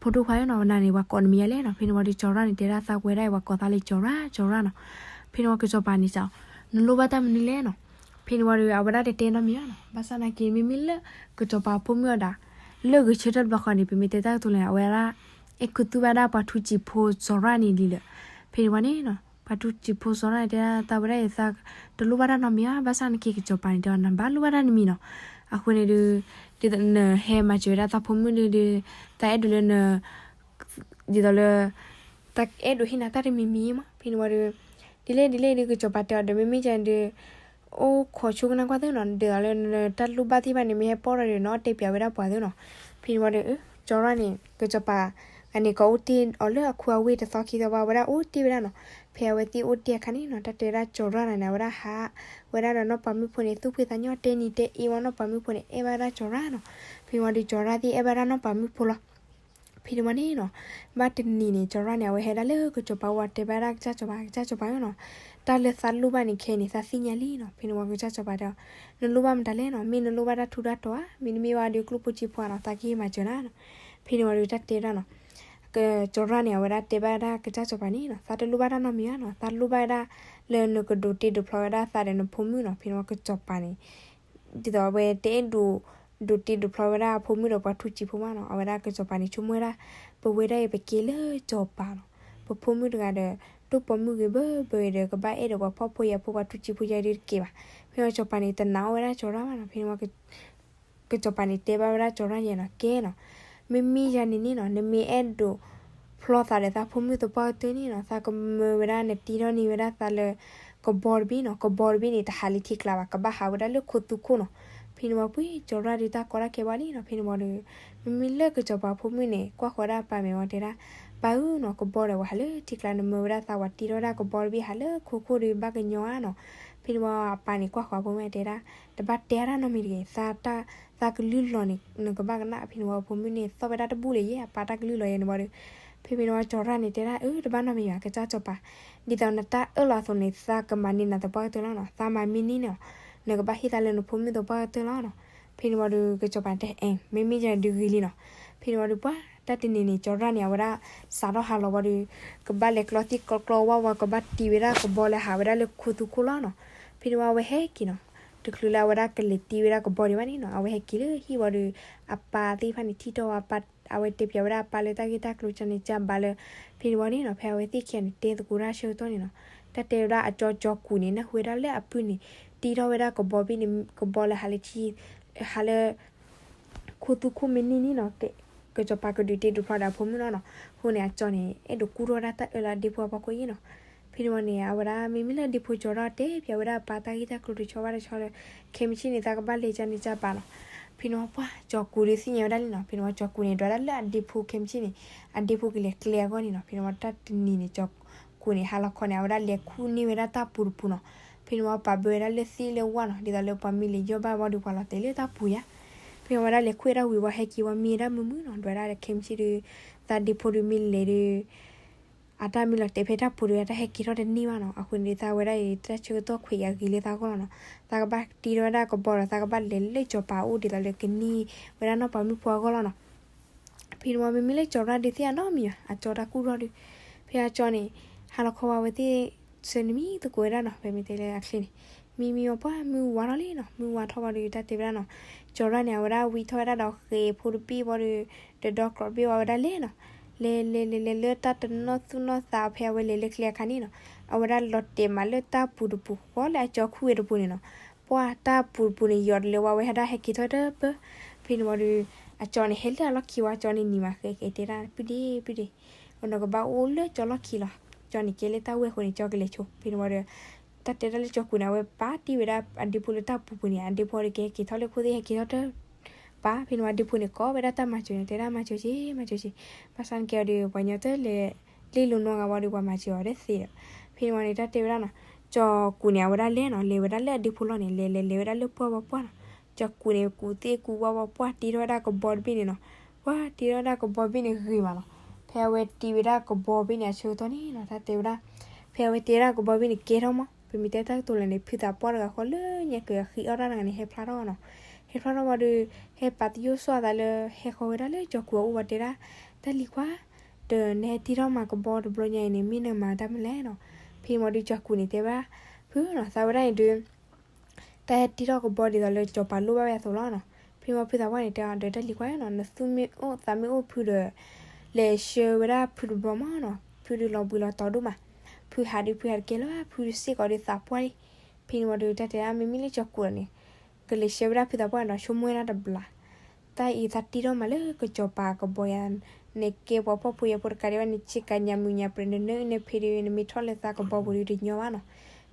ဖိဒိၣ်ခွါနီၤ နၤန့ၣ် ပှၤကိးနမံၤယါလဲၣ်နီၤ. ဖဲန့ၣ်ဝံၤဒီး ကၠီၤရၣ်န့ၣ် တဲဒၣ်သးဝဲဒၣ်အံၤ ပှၤကိးသးလၢကၠီၤရၣ် ကၠီၤရၣ်နီၤ. ဖဲန့ၣ်ဝံၤ ကစီၤပၤန့ၣ်စံး နလိၣ်ဘၣ်တၢ်မနုၤလဲၣ်နီၤ. ဖဲန့ၣ်ဝံၤဒီး အဝဲဒၣ်တတဲနီတမံၤဘၣ်နီၤ. ဘၣ်ဆၣ်သနာ်က့ မ့မ့ၢ်လၢ ကစီၤပၤဖိမုၣ်အီၤဒီး လၢဂဲၤဆၢထၢၣ်တဘျီဃီန့ၣ် ပမ့ၢ်တဲတၢ်ကတိၤလဲၣ် အဝဲဒၣ် အဲၣ်ခူသူၣ်ဘၣ်ဒၣ်ပှၤထူးစံာ်ဖိကၠီၤရၣ်န့ၣ်လံလၢာ်. ဖဲန့ၣ်ဝံၤန့ၣ်နီၤ ပှၤထူးစံာ်ဖိကၠီၤရၣ်န့ၣ် တဲဒၣ်သးဝဲဒၣ်အံၤ သးတလိၣ်ဘၣ်တၢ်နီတမံၤဘၣ်. ဘၣ်ဆၣ်သနာ်က့ ကစီၤပၤန့ၣ်တဲအီၤ နဘၣ်လိၣ်ဘၣ်တၢ်နီတမံၤနီၤ. အဃိန့ၣ်ဒီး ဒ်သိးနဟဲမၤစၢၤဝဲဒၣ်သးဖိမုၣ်န့ၣ်ဒီး သးအဲၣ်ဒိးလၢန ဒ်သိးလၢ သးအဲၣ်ဒိးဟ့ၣ်နၤတၢ်တမံၤမံၤမး. ဖဲန့ၣ်ဝံၤဒီး ဒ်လဲၣ်ဒ်လဲၣ်ဒီး ကစီၤပၤတဲအီၤဒီး မ့မ့ၢ်ကဒီး အိၣ်ခိးဆိကနၣ်ကွၢ်သ့နီၤ ဒ်သိးလၢနတၢ်လိၣ်ဘၣ်သ့ၣ်တဖၣ်န့ၣ် မ့ၢ်ဟဲပိာ်ထီၣ်ဒီး နအီၣ်တဲပၠးဝဲဒၣ်ပှၤသ့နီၤ. ဖဲန့ၣ်ဝံၤဒီး ကၠီၤရၣ်န့ၣ် ကစီၤပၤ အန့ၣ် ကအိၣ်တ့ၢ်အီၤလၢအခူအဝ့ၢ်တသီခံသီဘၣ် အဝဲဒၣ်အိၣ်တ့ၢ်ဝဲဒၣ်နီၤ. ဖဲအဝဲသ့ၣ်အိၣ်တ့ၢ်အခါန့ၣ်နီၤ တၢ်တဲဝဲဒၣ်ကၠီၤရၣ်န့ၣ် အဝဲဒၣ်ဟးဝဲဒၣ်ဒီးနီၢ်ပၤမုၣ်ဖိန့ၣ် သူၣ်ဖှံသးညီ တဲနံၤတဲအ့ဝံၤ နီၢ်ပၤမုၣ်ဖိန့ၣ် အဲၣ်ဘၣ်ဝဲဒၣ်ကၠီၤရၣ်နီၤ. ဖဲန့ၣ်ဝံၤဒီး ကၠီၤရၣ်သ့ၣ်အဲၣ်ဘၣ်ဝဲဒၣ်နီၢ်ပၤမုၣ်ဖိလီၤ. ဖဲန့ၣ်ဝံၤန့ၣ်နီၤ ဘၣ်တနံၤန့ၣ် ကၠီၤရၣ်န့ၣ် အဝဲဟဲဒၣ်လၢကစီၤပၤအိၣ် တဲဘၣ်ဒၣ်ကစၢ်စီၤပၤ ကစၢ်စီၤပၤနီၤ တၢ်လၢသးလိၣ်ဘၣ်န့ၣ် ခဲအံၤန့ၣ် သးသ့ၣ်ညါလံနီၤ. ဖဲန့ၣ်ဝံၤ ကစၢ်စီၤပၤတဲအီၤ နလိၣ်ဘၣ်မတၤလဲၣ်နီၤ. မ့ၢ်နလိၣ်ဘၣ်တၢ်ထူးတၢ်တီၤဧါ, မ့တမ့ၢ်ဘၣ်ဒီး ကျိၣ်ဖိစ့ဖိဧါနီၤ, သးကဟ့ၣ်မၤစၢၤနၤနီၤ. ဖဲန့ၣ်ဝံၤဒီး တၢ်တဲဒၣ်နီၤ ကစီၤရၣ်န့ၣ် အဝဲဒၣ်တဲဘၣ်ဝဲဒၣ်ကစၢ်စီၤပၤန့ၣ်နီၤ သးတလိၣ်ဘၣ်တၢ်နီတမံၤဘၣ်နီၤ, သးလိၣ်ဘၣ်ဝဲဒၣ်လၢနကဒိးတ့ဒိးဖျီဝဲဒၣ်သးဒီးနဖိမုၣ်နီၤ. ဖဲန့ၣ်ဝံၤ ကစီၤပၤန့ၣ် ဒ်သိးအဝဲတအဲၣ်ဒိး ဒိးတ့ဒိးဖျီဝဲဒၣ်အဖိမုၣ်ဒီးပှၤထူးစံာ်ဖိမးနီၤ. အဝဲဒၣ်ကစီၤပၤန့ၣ် ဆိကမိၣ်ဝဲဒၣ် ပဝဲဒၣ်အံၤပကဲလၢစီၤပၤနီၤ, ပဖိမုၣ်တဂၤဒီး ဒိၣ်ပိာ်မုၣ်ဂ့ၤဘၣ်ဘၣ်ဂ့ၤဒီး ကဘၣ်အဲၣ်ဒိးပှၤဖှီၣ်ဖိယာ်ဖိ ပှၤထူးစံာ်ဖိယာ်ဒုးတကဲဘၣ်. ဖဲန့ၣ်ဝံၤ စီၤပၤန့ၣ် တနာ်အီၣ်ဝဲဒၣ်ကစီၤရၣ်ဘၣ်နီၤ. ဖဲန့ၣ်ဝံၤ ကစီၤပၤန့ၣ် တဲဘၣ်ဝဲဒၣ်ကစီၤရၣ်ယဲနီၤ, ကဲနီၤ, မ့မ့ၢ်ယၤန့ၣ်န့ၣ်နီၤ နမ့ၢ်အဲၣ်ဒိးဖျီသးဒီးသးဖိမုၣ်သပှၢ်ကတၢၢ်န့ၣ်နီၤ သးကမၢဝဲဒၣ် နတ့ထီၣ်န့ၢ်ဝဲဒၣ်သးလၢ ကဘီတဘ့ၣ်နီၤ. ကဘီတဘ့ၣ်န့ၣ် တဟးလၢထံကျါဘၣ်, ကဘၣ်ဟးဝဲဒၣ်လၢခိသူခိၣ်နီၤ. ဖဲန့ၣ်ဝံၤ ပှ့ၤကစီၤရၣ်ဒုးတၢ်ကီတၢ်ခဲဘၣ်လံနီၤ. ဖဲန့ၣ်ဝံၤဒီး မ့မ့ၢ်လၢကစီၤပၤဖိမုၣ်န့ၣ် ကွၢ်ဃီၤဝဲဒၣ်အပၢ်မဲာ်ဝံၤ တဲဒၣ် ပၢ်ဧၢနီၤ, ကဘီဒီးဝဲဟးလၢထံကျါ, နမၢဝဲဒၣ်သး ဝဲတ့ထီၣ်ဝဲဒၣ်ကဘီတဘ့ၣ် ဟးလၢခိခိၣ်ဒီး ဘၣ်ကညီဧါနီၤ. ဖဲန့ၣ်ဝံၤ အပၢ်န့ၣ် ကွၢ်ဃီၤဖိမုၣ်တဲဒၣ် တဘၣ်တဲတၢ်နီတမံၤတဂ့ၤ, သးကလုၢ်လီၤန့ၣ် နကဘၣ်ကနၣ်. ဖဲန့ၣ်ဝံၤ ဖိမုၣ်န့ၣ် သီၣ်ဝဲဒၣ်တဘူၣ်လၢၤယဲ အပၢ်တၢ်ကလုၢ်လီၤယဲန့ၣ်ဝံၤဒီး ဖဲဖဲန့ၣ်ဝံၤ ကစီၤရၣ်န့ၣ် တဲဒၣ် အၢ တဘၣ်နီတမံၤဘၣ် ကစၢ်စီၤပၤ, ဒ်သိးနတၢ်အၢၣ်လီၤအသိးန့ၣ် သးကမၤန့ၢ်နၤသပှၢ်ကတၢၢ်လီၤနီၤ. သးမၤမ့ၢ်န့ၢ်န့ၣ် နကဘၣ်ဟ့ၣ်သးလၢနဖိမုၣ်သပှၢ်ကတၢၢ်လီၤနီၤ. ဖဲန့ၣ်ဝံၤဒီး ကစီၤပၤတဲ အဲ မ့မ့ၢ်ယၤဒုးဂ့ၤလံနီၤ. ဖဲန့ၣ်ဝံၤဒီး ပှၤတၢ်တနံၤန့ၣ် ကစီၤရၣ်န့ၣ် အဝဲဒၣ် စးထီၣ်ဟးလီၤဝံၤဒီး ကဘၣ်လဲၤကျီသံၣ်ကျီကျီဝါဝါ ကဘၣ်တ့ဝဲဒၣ်ကဘီလၢဟးဝဲဒၣ်လၢခိသူခိၣ်လီၤနီၤ. ဖဲန့ၣ်ဝံၤ အဝဲဟဲက့ၤနီၤ, တချုးလၢအဝဲဒၣ်ကလဲၤတ့ဝဲဒၣ်ကဘီဒံးဘၣ်န့ၣ်နီၤ အဝဲဟဲက့ၤလၢဟံၣ်ဝံၤဒီး အပၢ်သ့ၣ်တဖၣ်န့ၣ် ထံၣ်ထီၣ်ဝဲအပၢ်, အဝဲတဲပၠးဝဲဒၣ်အပၢ်လၢတၢ်ဂ့ၢ်တၢ်ကျိၤ ကန့ၣ်ကဘၣ်လၢ ဖဲန့ၣ်ဝံၤန့ၣ်နီၤ ဖဲအဝဲသ့ၣ်ခံဂၤန့ၣ် တဲသကိးတၢ်ဆၢကတီၢ်န့ၣ်နီၤ တၢ်တဲဝဲဒၣ်အကၠီ ကၠီၤကူးန့ၣ် နၢ်ဟူဝဲဒၣ်လၢအပုၢ်န့ၣ် တ့ထီၣ်ဝဲဒၣ်ကဘီဘ့ၣ်န့ၣ် ကဘီလၢဟးလၢထံ ဟးလၢ ခိသူခိၣ်မ့ၢ်န့ၢ်န့ၣ်နီၤ ကစီၤပၤကဒုးတ့ဒုးဖျီဒီးအဖိမုၣ်လီၤနီၤ. အဃိန့ၣ် အကၠီန့ၣ် အဲၣ်ဒိးကူၣ်ထီၣ်ဝဲဒၣ်တၢ်အၢၣ်လီၤဒ့ဖိအဖီခိၣ်အံၤနီၤ. ဖဲန့ၣ်ဝံၤန့ၣ် အဝဲဒၣ်မ့မ့ၢ်လၢဒ့ဖိကၠီၤထီၣ်တဲပၠးဝဲဒၣ်အပၢ်တၢ်ဂ့ၢ်တၢ်ကျိၤတဆီဘၣ်တဆီလၢ ခဲမုၢ်ဆ့ၣ်န့ၣ် သးကဘၣ်လဲၤကန့ၣ်ကဘၣ်နီၤ. ဖဲန့ၣ်ဝံၤ ပှၤကၠီၤကူးဒုးသ့ၣ်ညါဝဲဒၣ်လံနီၤ. ဖဲန့ၣ်ဝံၤ ကၠီၤကူးန့ၣ် ဒွးဒၣ်လၢအဒ့ဖိခဲမုၢ်ဆ့ၣ်န့ၣ် အဒ့ဖိကလဲၤကျဲအဂီၢ်န့ၣ်နီၤ. ဖဲန့ၣ်ဝံၤတၢ်တနံၤန့ၣ် ကၠီၤကူးန့ၣ် ဟါလီၤခီန့ၣ် အဝဲဒၣ်လဲၤခူၣ်န့ၢ်ဝဲဒၣ်တၢ်ပူၤတပူၤနီၤ. ဖဲန့ၣ်ဝံၤ ပာ်ဘၢဝဲဒၣ်လၢသ့ၣ်လၢဝၣ်နီၤ ဒ်သိးလၢပှၤမ့ၢ်လဲၤယီၢ်ဘၣ်ဝံၤဒီး ပှၤလီၤတဲာ်လၢတၢ်ပူၤယါ. ဖဲန့ၣ်ဝံၤဒၣ်လဲၤခူၣ်ဝဲဒၣ်ဝံၤဝံၤ ဟဲက့ၤဝံၤမံဝဲဒၣ်မုာ်မုာ်နီၤ. ဒွးဒၣ်ဒီးခဲမုၢ်ဆ့ၣ်ဒီး သးဒ့ဖိဒီးမ့ၢ်လဲၤဒီး အတၢ်မ့ၢ်လီၤတဲာ်ဖဲတၢ်ပူၤဒီး အတၢ်ဟဲက့ၤထီၣ်တန့ၢ်ဘၣ်နီၤ. အဃိန့ၣ်ဒီး သးဝဲဒၣ်အံၤ တၢ်ဆၢကတီၢ်ခွဲးယာ်ဂ့ၤလၢသးအဂီၢ်လီၤနီၤ. သးကဘၣ်တ့ထီၣ်ဝဲဒၣ်ကဘီဒီး သးကဘၣ်လဲၤလၢကၠီၤပၤအအိၣ်ဒ်သိးလၢကန့ၢ်ဝဲဒၣ်နီၢ်ပၤမုၣ်ဖိအဂီၢ်လီၤနီၤ. ဖဲန့ၣ်ဝံၤ မ့မ့ၢ်လၢကၠီၤရၣ်ဒုးသ့ၣ်ညါနီတမံၤဘၣ်, အကၠီတၢ်ကူၣ်ထီၣ်ဒီး ဖဲအကၠီန့ၣ် ဟါလီၤခီဝံၤ အဝဲသ့ၣ်ဆၢနမံၤသကိးဝဲဒၣ်နီၤ. ဖဲမ့ၢ်တဲလၢအချ့န့ၣ် မံမံဝဲပှၢ်မုၢ်ဝါထီၣ်လံနီၤ, မုၢ်ဝါထီၣ်ဘၣ်ဒီး တၢ်တဲဝဲဒၣ်နီၤ, ကၠီၤရၣ်န့ၣ် အဝဲဒၣ်ဝံထီၣ်ဝဲဒၣ်ဒီးဃဲၤဖိတဘ့ၣ်ဘၣ်ဒီး ဒီးဒီကျိးတဘ့ၣ်ဝဲဒၣ်လဲၤနီၤ, လဲၤလဲၤလဲၤလဲၤလၢတၢ်တနီၣ်သူၣ်နီၣ်သးဖဲအဝဲလဲၤလၢချ့အခါန့ၣ်နီၤ, အဝဲဒၣ်လီၤတဲာ်မးလၢတၢ်ပူၤတပူၤဃီလၢအကၠီၤခူၣ်ဝဲတပူၤန့ၣ်နီၤ, ပှၢ်တၢ်ပူၤတပူၤန့ၣ် ယီၤတလၢဝဲဟဲဒၣ်ဟဲက့ၤထီၣ်တပၢၢ်, ဖဲန့ၣ်ဝံၤဒီး အကၠီၤန့ၣ်ဟဲလၢအလီၢ်ခံဝံၤ ကၠီၤန့ၣ်နံၤမးဃဲၤဃဲၤတဲဒၣ် ပုၢ်ဒ့ပုၢ်ဒ့ နကဘၣ်အိၣ်လၢကၠီၤလီၢ်ခံလီၤ, ကၠီၤန့ၣ်ကဲလၢတၢ်ဝဲၢ်အဃိန့ၣ် ကၠီၤကလဲၤဆိ, ဖဲန့ၣ်ဝံၤဒီး တၢ်တဲဒၣ်လၢကၠီၤကူာ်န့ၣ် အဝဲပာ်တံၢ်ဝဲဒၣ်အဒ့ဖိလၢတၢ်ပူၤပူၤန့ၣ် အဒ့ဖိဒီးကဟဲက့ၤထီၣ်လၢခိၣ်သ့ၣ်ဟဲက့ၤထီၣ်တပၢၢ်, ဖဲန့ၣ်ဝံၤအဒ့ဖိန့ၣ် ကိးဝဲဒၣ်တၢ်မၤစၢၤန့ၣ် တဲဒၣ်မၤစၢၤက့ၤ မၤစၢၤက့ၤ, ဘၣ်ဆၣ်န့ၣ်ကဲအီၤဒီး ပှၤညီတလဲၤ လ့လိာ်နီၢ်ဂၤဝံၤဒီး ပှၤမၤစၢၤအီၤတသ့ဒီး, ဖဲန့ၣ်ဝံၤန့ၣ် တၢ်တဲဝဲဒၣ်နီၤ, ကၠီၤကူာ်န့ၣ် အဝဲဒၣ်လဲၤနီၤ, လဲၤဝဲဒၣ်လၢအဒ့ဖိလီၢ်န့ၣ် လဲၤလဲၤလဲၤဝဲဒၣ်လၢပှၢ်ဝံၤပှၢ်နီၤ, ကၠီၤကူာ်န့ၣ် ကူၣ်သ့ၣ်ကူၣ်ဝါဝံၤပှၢ် တ့ထီၣ်ဝဲဒၣ်ကဘီတဘ့ၣ်န့ၣ်နီၤ, ပှၢ်တ့ထီၣ်ဝဲဒၣ်ကဘီတဘ့ၣ်န့ၣ်ဂ့ၤမးနီၤ, ဖဲအဝဲတ့ဝဲဒၣ်ကဘီတဘ့ၣ်န့ၣ် အဆၢကတီၢ်န့ၣ်နီၤ တၢ်တဲဝဲဒၣ်, ဖဲအဝဲတ့ဝဲဒၣ်ကဘီတဘ့ၣ်န့ၣ် ကဲထီၣ်မး, ပမ့ၢ်တဲတၢ်ကတိၤလဲၣ်န့ၣ် ဖုသးပှၢ်တဂၤဃီလၢညါက့ၤအဃံအီၣ်တၢ်တဂၤန့ၣ် ဟဲဖျါထီၣ်နီၤ, ဟဲဖျါထီၣ်ဝံၤဒီး ဟဲပာ်သယိၣ်စီၣ်အသးလၢ ဟဲဃီၤဝဲဒၣ်လၢကၠီၤကူာ်အအိၣ်ဝံၤတဲဒၣ်, တၢ်လံၤခွါ ဒီးနဟဲတ့ထီၣ်မၤကဘီတဘျီညါအံၤန့ၣ် မ့ၢ်နမၤတၢ်မနုၤလဲၣ်နီၤ, ဖဲန့ၣ်ဝံၤဒီးကၠီၤကူာ်န့ၣ်တဲဝဲဒၣ်, ဖုနီၤ သးဝဲဒၣ်အံၤဒီး တၢ်ဟဲတ့ထီၣ်ကဘီဒ်သိးလၢကၠီၤပၤလိၣ်ဘၣ်ဝဲအသိးလီၤနီၤ, ဖဲန့ၣ်ဝံၤဖုသးပှၢ်န့ၣ် တဲအီၤဒီးတၢ်လံၤခွါနီၤ နသူၣ်မ့ၢ်အိၣ်သးမ့ၢ်အိၣ်ဖုဒီး လဲၤဆှၢဝဲဒၣ်ဖုတဘျီမးနီၤ, ဖုဒုးလီၤဘှံးလီၤတီၤဒိၣ်မး, ဖုဟးဒုးဖုဟးတကဲလၢၤဘၣ် ဖုစ့ၢ်ကီးဒီးသးပှၢ်လံ, ဖဲန့ၣ်ဝံၤဒီးတၢ်တဲဒၣ် မ့မ့ၢ်လၢကၠီၤကူာ်န့ၣ် ကလဲၤဆှၢဝဲဒၣ်ဖုသးပှၢ်န့ၣ်ဒီး ဆိကမိၣ်ဝဲဒၣ်တဘျီ တၢ်အံၤသးတ့ထီၣ်မးလၢကၠီၤပၤကဘီယၤ, နကဲပှၤဖှီၣ်ဖိယာ်ဖိတကးဒံးဘၣ် နဆ့ကၤညါမုာ်ညါပြဲး နနၢအုၣ်နၢဖံးဒီး နမ့ၢ်ထီၣ်လၢသးကဘီပူၤဒီးတညီဘၣ်နီၤ,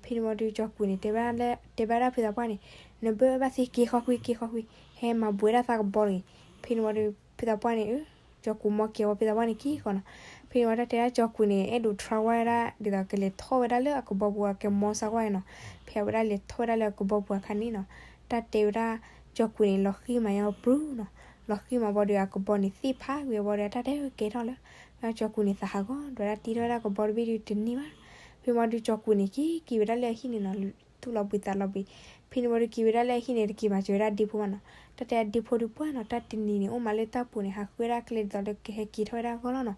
ဖဲန့ၣ်ဝံၤဒီးကၠီၤကူာ်န့ၣ် တဲဘၣ်လၢ တဲဘၣ်ဒၣ်ဖုသးပှၢ်န့ၣ်, နဘၢဘၣ်သ့က့ၤဃီကွံာ် က့ၤဃီကွံာ်, ဟဲမၤဘှံးဝဲဒၣ်သးကဘီတဂ့ၤ, ဖဲန့ၣ်ဝံၤဒီး ဖုသးပှၢ်န့ၣ် ကၠီၤကူာ်မီကဲၤဝံၤဖုသးပှၢ်န့ၣ်က့ၤဃီနီၤ, ဖဲန့ၣ်ဝံၤတၢ်တဲဒၣ်ကၠီၤကူာ်န့ၣ် အဲၣ်ဒိး try ဝဲဒၣ် ဒ်သိးကလဲၤထီၣ်ဝဲဒၣ်လၢအကဘီပူၤအကမီစၢ်ကွၢ်နီၤ, ဖဲအဝဲဒၣ်လဲၤထီၣ်ဝဲဒၣ်လၢအကဘီပူၤအခါန့ၣ်နီၤ, တၢ်တဲဝဲဒၣ် ကၠီၤကူာ်န့ၣ် လီၤဃံၤမးညါပရူၤနီၤ, လီၤဃံၤမးဘၣ်ဒီးအကဘီန့ၣ်သ့ၣ်ဖးကွံာ်အဘၣ်ဒီး တၢ်တဲကဲထီၣ်လၢ ကၠီၤကူာ်န့ၣ်သးဟးဂီၤ ဒီးတၢ်တ့ထီၣ်ဝဲဒၣ်ကဘီတဘ့ၣ်ဒီးတန့ၢ်ဘၣ်, ဖဲန့ၣ်ဝံၤဒီးကၠီၤကူာ်န့ၣ် က့ၤက့ၤဝဲဒၣ်လၢအဟံၣ်န့ၣ်နီၤ, သူၣ်လီၤဘှံးသးလီၤဘှံး, ဖဲန့ၣ်ဝံၤဒီးက့ၤဝဲဒၣ်လၢအဟံၣ်န့ၣ် တက့ၤမၤစၢၤဝဲဒၣ်ဒ့ဖိဘၣ်နီၤ, တၢ်တဲအဒ့ဖိဒုးပှၢ်နီၤ တၢ်တနံၤန့ၣ် အိၣ်မးလၢတၢ်ပူၤန့ၣ် ဟးဃုဝဲဒၣ်ကျဲဒ်သိးလၢကဟဲက့ၤထီၣ်ဝဲဒၣ်အဂီၢ်လီၤနီၤ,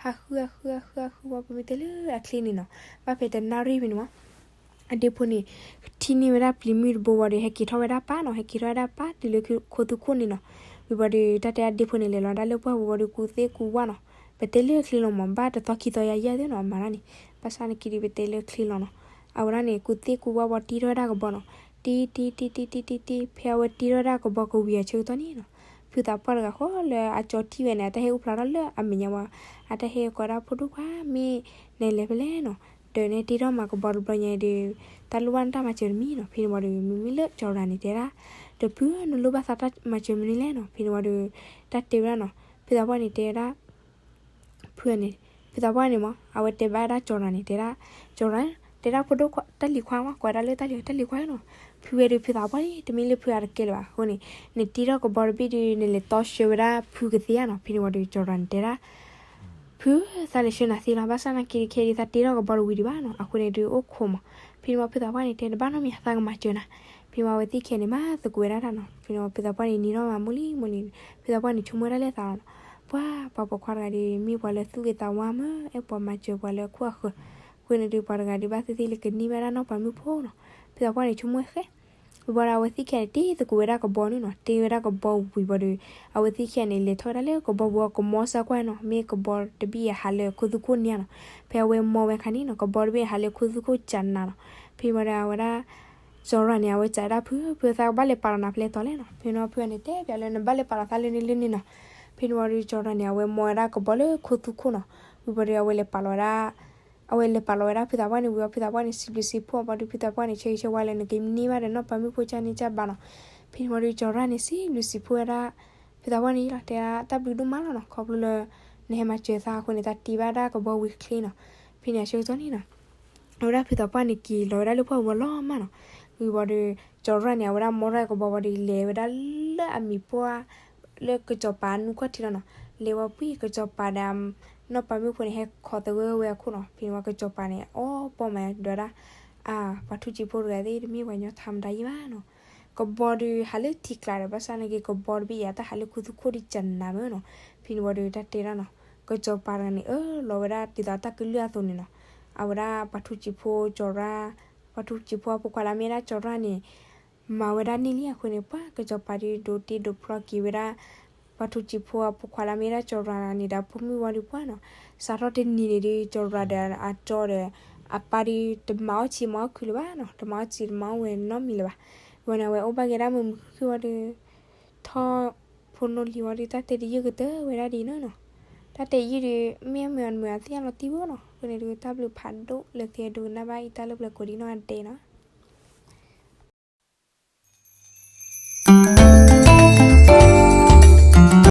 ဟးဃု ဟးဃု ဟးဃု ဟးဃုဝံၤ ပမ့ၢ်တဲလၢအချ့န့ၣ်နီၤ, ဘၣ်ဖဲတနၣ်ရံၣ်ဖဲန့ၣ်မး အဒ့ဖိန့ၣ်ထံၣ်န့ၢ်ဝဲဒၣ်ပျံၤမုၢ်တဘိဝံၤဒီး ဟဲက့ၤထီၣ်ဝဲဒၣ်ပၢ်နီၤ, ဟဲက့ၤထီၣ်ဝဲဒၣ်ပၢ်တုၤလၢခိသူခိၣ်န့ၣ်နီၤ, ဝံၤဘၣ်ဒီး တၢ်တဲအဒ့ဖိန့ၣ် လဲၤလီၤဒၣ်လၢပှၢ်ပူၤဝံၤဒီး ကူၣ်သ့ကူၣ်ဝါနီၤ, ပတဲလၢချ့လီၤမး ဘၣ်တသီခံသီယါယါသ့နီၤ အမၤတၢ်န့ၣ်, ဘၣ်ဆၣ်န့ၣ်က့ၤဒုးပတဲလၢချ့လီၤနီၤ, အဝဲဒၣ်န့ၣ် ကူၣ်သ့ကူၣ်ဝါဝံၤတ့ထီၣ်ဝဲဒၣ်ကဘီနီၤ, တ့တ့တ့တ့တ့တ့တ့ ဖဲအဝဲတ့ထီၣ်ဝဲဒၣ်ကဘီကဝံၤအဆၢကတီၢ်န့ၣ်နီၤ, ဖုသးပှၢ်တဂၤဃီလၢအကၠီထံၣ်ဝဲန့ၣ် အတၢ်ဟ့ၣ်အိၣ်ဖျါထီၣ်လၢအမဲာ်ညါဝဲ, အတၢ်ဟ့ၣ်ကိးဒၣ်ဖိဒိၣ်ခွါ မ့ၢ်နလဲၤဖဲလဲၣ်နီၤ, ဒီးနဟဲတ့ထီၣ်မၤကဘီတဘျီညါဒီး တၢ်လိၣ်ဘၣ်နတၢ်မၤစၢၤတမံၤနီၤ, ဖဲန့ၣ်ဝံၤဒီး မ့မ့ၢ်လၢကၠီၤရၣ်န့ၣ်တဲဒၣ်, ဒီးဖုနလိၣ်ဘၣ်သးတၢ်မၤစၢၤမနုၤလဲၣ်နီၤ, ဖဲန့ၣ်ဝံၤဒီး တၢ်တဲဝဲဒၣ်နီၤ, ဖုသးပှၢ်န့ၣ်တဲဒၣ် ဖုန့ၣ် ဖုသးပှၢ်န့ၣ်မး အဝဲတဲဘၣ်ဒၣ်ကၠီၤရၣ်န့ၣ် တဲဒၣ်, ကၠီၤရၣ် တဲဒၣ်ဖိဒိၣ်ခွါ တၢ်လံၤခွါမး ကိးဒၣ်လၢတၢ်လံၤ တၢ်လံၤခွါနီၤ, ဖုဝဲဒီးဖုသးပှၢ်န့ၣ် တမ့ၢ်လၢဖုအတကဲလၢၤဘၣ်အဃိန့ၣ်, နတ့ထီၣ်ကဘီတဘ့ၣ်ဒီး နလဲၤတီဆှၢဝဲဒၣ်ဖုကသ့ဧါနီၤ, ဖဲန့ၣ်ဝံၤဒီးကၠီၤရၣ်န့ၣ်တဲဒၣ် ဖု သးလဲၤဆှၢနၤသ့လီၤ, ဘၣ်ဆၣ်နာ်က့ဒီးခဲအံၤသးတ့ထီၣ်ကဘီတဝံၤဒံးဘၣ်နီၤ, အဃိန့ၣ်ဒုးအိၣ်ခိးမး, ဖဲန့ၣ်ဝံၤဖုသးပှၢ်န့ၣ်တဲ တဘၣ်နီတမံၤ သးကမၤစၢၤနၤ, ဖဲန့ၣ်ဝံၤအဝဲသ့ၣ်ခံဂၤန့ၣ် မၤသကိးဝဲဒၣ်တၢ်နီၤ, ဖဲန့ၣ်ဝံၤဖုသးပှၢ်န့ၣ် နံၤထီၣ်မးမိၢ်လံမိၢ်လံ, ဖုသးပှၢ်န့ၣ်ဆိကမိၣ်ဝဲဒၣ်လၢသးလီၤနီၤ, ပှၤ ပှၤပိာ်ခွါတဂၤဒီး မ့ၢ်ပှၤလၢသူၣ်ဂ့ၤသးဝါမး အဲၣ်ပှၤမၤစၢၤပှၤလၢအခိၣ်အဃၢၤ, အဃိန့ၣ်ဒုးပှၤတဂၤဒုးဘၣ်သ့ၣ်သ့ၣ်လၢကန့ၢ်ဘၣ်ဒၣ်နီၢ်ပၤမုၣ်ဖိနီၤ, ဖုသးပှၢ်န့ၣ်ဆိကမိၣ်ဝဲဃဲ ဝံၤဘၣ်ဒီးအဝဲသ့ၣ်ခံဂၤန့ၣ် တ့သကိးဝဲဒၣ်ကဘီန့ၣ်နီၤ, တ့ဝဲဒၣ်ကဘီဝံၤဘၣ်ဒီး အဝဲသ့ၣ်ခံဂၤန့ၣ် လဲၤထီၣ်ဝဲဒၣ်လၢကဘီပူၤအကမီစၢ်ကွၢ်နီၤ, မ့ၢ်ကဘီတဘ့ၣ်အဟးလၢခိသူခိၣ်န့ၣ်နီၤ, ဖဲအဝဲမီဝဲခါန့ၣ်နီၤ ကဘီတဘ့ၣ်ဟးလၢခိသူခိၣ်ကနၤနီၤ, ဖဲန့ၣ်ဝံၤဒီးအဝဲဒၣ် ကၠီၤရၣ်န့ၣ် အဝဲစံးဒၣ်ဖု ဖုသးကဘၣ်လဲၤပာ်လီၤနၤဖဲလဲၣ်တီၤလဲၣ်နီၤ, ဖဲန့ၣ်ဝံၤဖုန့ၣ်တဲပၠးလၢနဘၣ်လဲၤပာ်လီၤသးလၢန့ၣ်လၢန့ၣ်နီၤ, ဖဲန့ၣ်ဝံၤဒီးကၠီၤရၣ်န့ၣ် အဝဲမီဝဲဒၣ်ကဘီလၢခိသူခိၣ်နီၤ, ဝံၤဘၣ်ဒီးအဝဲလဲၤပာ်လီၤဝဲဒၣ် အဝဲလဲၤပာ်လီၤဝဲဒၣ်ဖုသးပှၢ်န့ၣ်ဝံၤ ဖုသးပှၢ်န့ၣ် စံးဘျုးစံးဖှိၣ်ဘၣ်ဒီး ဖုသးပှၢ်န့ၣ် ဆၢဂ့ၤဆၢဝါလၢနကန့ၢ်ဘၣ်ဒီးနီၢ်ပၤမုၣ်ဖိကၢ်န့ၣ်ကၢ်ဘၣ်နီၤ, ဖဲန့ၣ်ဝံၤဒီးကၠီၤရၣ်န့ၣ် စံးဘျုးစံးဖှိၣ်ဝဲဒၣ် ဖုသးပှၢ်န့ၣ်လီၤ တဲဒၣ်တၢ်ဘျုးဒိၣ်မးလီၤနီၤ, ခီဖျိလၢ နဟဲမၤစၢၤသးအဃိန့ၣ် သးတ့ဘၣ်ဒၣ်ကဘီဝံၤချ့နီၤ, ဖဲန့ၣ်အဆၢကတီၢ်န့ၣ်နီၤ အဝဲဒၣ်ဖုသးပှၢ်န့ၣ်က့ၤလီၤဝဲဒၣ်လၢပှၢ်ပူၤလီၤမးနီၤ, ဝံၤဘၣ်ဒီး ကၠီၤရၣ်န့ၣ် အဝဲဒၣ်မီထီၣ်ကဘီဘၣ်ဒီး လဲၤဝဲဒၣ်လၢအမံၤပှၢ် လၢကစီၤပၤနူၢ်ခီၣ်ထံးလီၤနီၤ, လဲၤဝဲပှၢ်ကစီၤပၤဒီး နီၢ်ပၤမုၣ်ဖိန့ၣ် ဟဲခိးသဂၢၢ်ဝဲအခိၣ်နီၤ, ဖဲန့ၣ်ဝံၤကစီၤပၤန့ၣ် အီၣ်ပီၢ်မးဒွးဒၣ်, အါ ပှၤထူးစံးဖိတဂၤသ့ၣ် တမ့ၢ်ပှၤညီထါမတၤယံာ်ဘၣ်နီၤ, ကဘီဒီးဟးလၢထံကျါဒီး ဘၣ်ဆၣ်နာ်က့ ကဘီတဘ့ၣ်အံၤ တၢ်ဟးလၢခိသူခိၣ်ဒ်ကနၤမးနီၤ, ဖဲန့ၣ်ဝံၤဒီးတၢ်တဲဒၣ်နီၤ, ကစီၤပၤတဂၤန့ၣ် အၢၣ်လီၤဝဲဒၣ်ဒ်သိးတၢ်ကလုၢ်အသိးန့ၣ်နီၤ, အဝဲဒၣ်ပှၤထူးစံးဖိကၠီၤရၣ် ပှၤထူးစံးဖိအဖိခွါလၢအမ့ၢ်ဝဲဒၣ်ကၠီၤရၣ်န့ၣ် မၤဝဲဒၣ်န့ၢ်လံအဃိန့ၣ် ပှၤကစီၤပၤဒုးဒိးတ့ဒိးဖျီက့ၤဝဲဒၣ် ပှၤထူးစံးဖိအဖိခွါလၢအမ့ၢ်ဝဲဒၣ်ကၠီၤရၣ်န့ၣ် ဒီးဖိမုၣ်ဝံၤဒီးပှၢ်နီၤ, စးထီၣ်တနံၤန့ၣ်ဒုး ကၠီၤရၣ်ဒီးအကၠီဒီး အပၢ်ဒုး တမၤအီၣ်ဆံးမၤအီၣ်ခုးလၢၤဘၣ်နီၤ, တမၤအီၣ်ဆံးတမၤအီၣ်ဝဲနီတမံၤလၢၤဘၣ်. ဝဲန့ၣ် အဝဲအိၣ်ဘၣ်က့ၤဒၣ်မုာ်မုာ်ခုၣ်ဝံၤဒီး ထီၣ်ဖိနီၣ်လံဝံၤဒီး တၢ်တဲတယုၢ်ကတၢၢ်ဝဲဒၣ်ဒ်နီၤနီၤ, တၢ်တဲယုၢ်ဒီး မ့ၢ်အမုာ်အမုာ်အသ့ၣ်ညါလီၤတံၢ်ဖိနီၤ, အဃိန့ၣ်ဒုး တၢ်ဘျုးဖးဒိၣ်လၢသုဒိကနၣ်ဘၣ်အံၤတၢ်လၢပျၢၤကိးဒံနီၢ်ဂၤဒဲးနီၤ.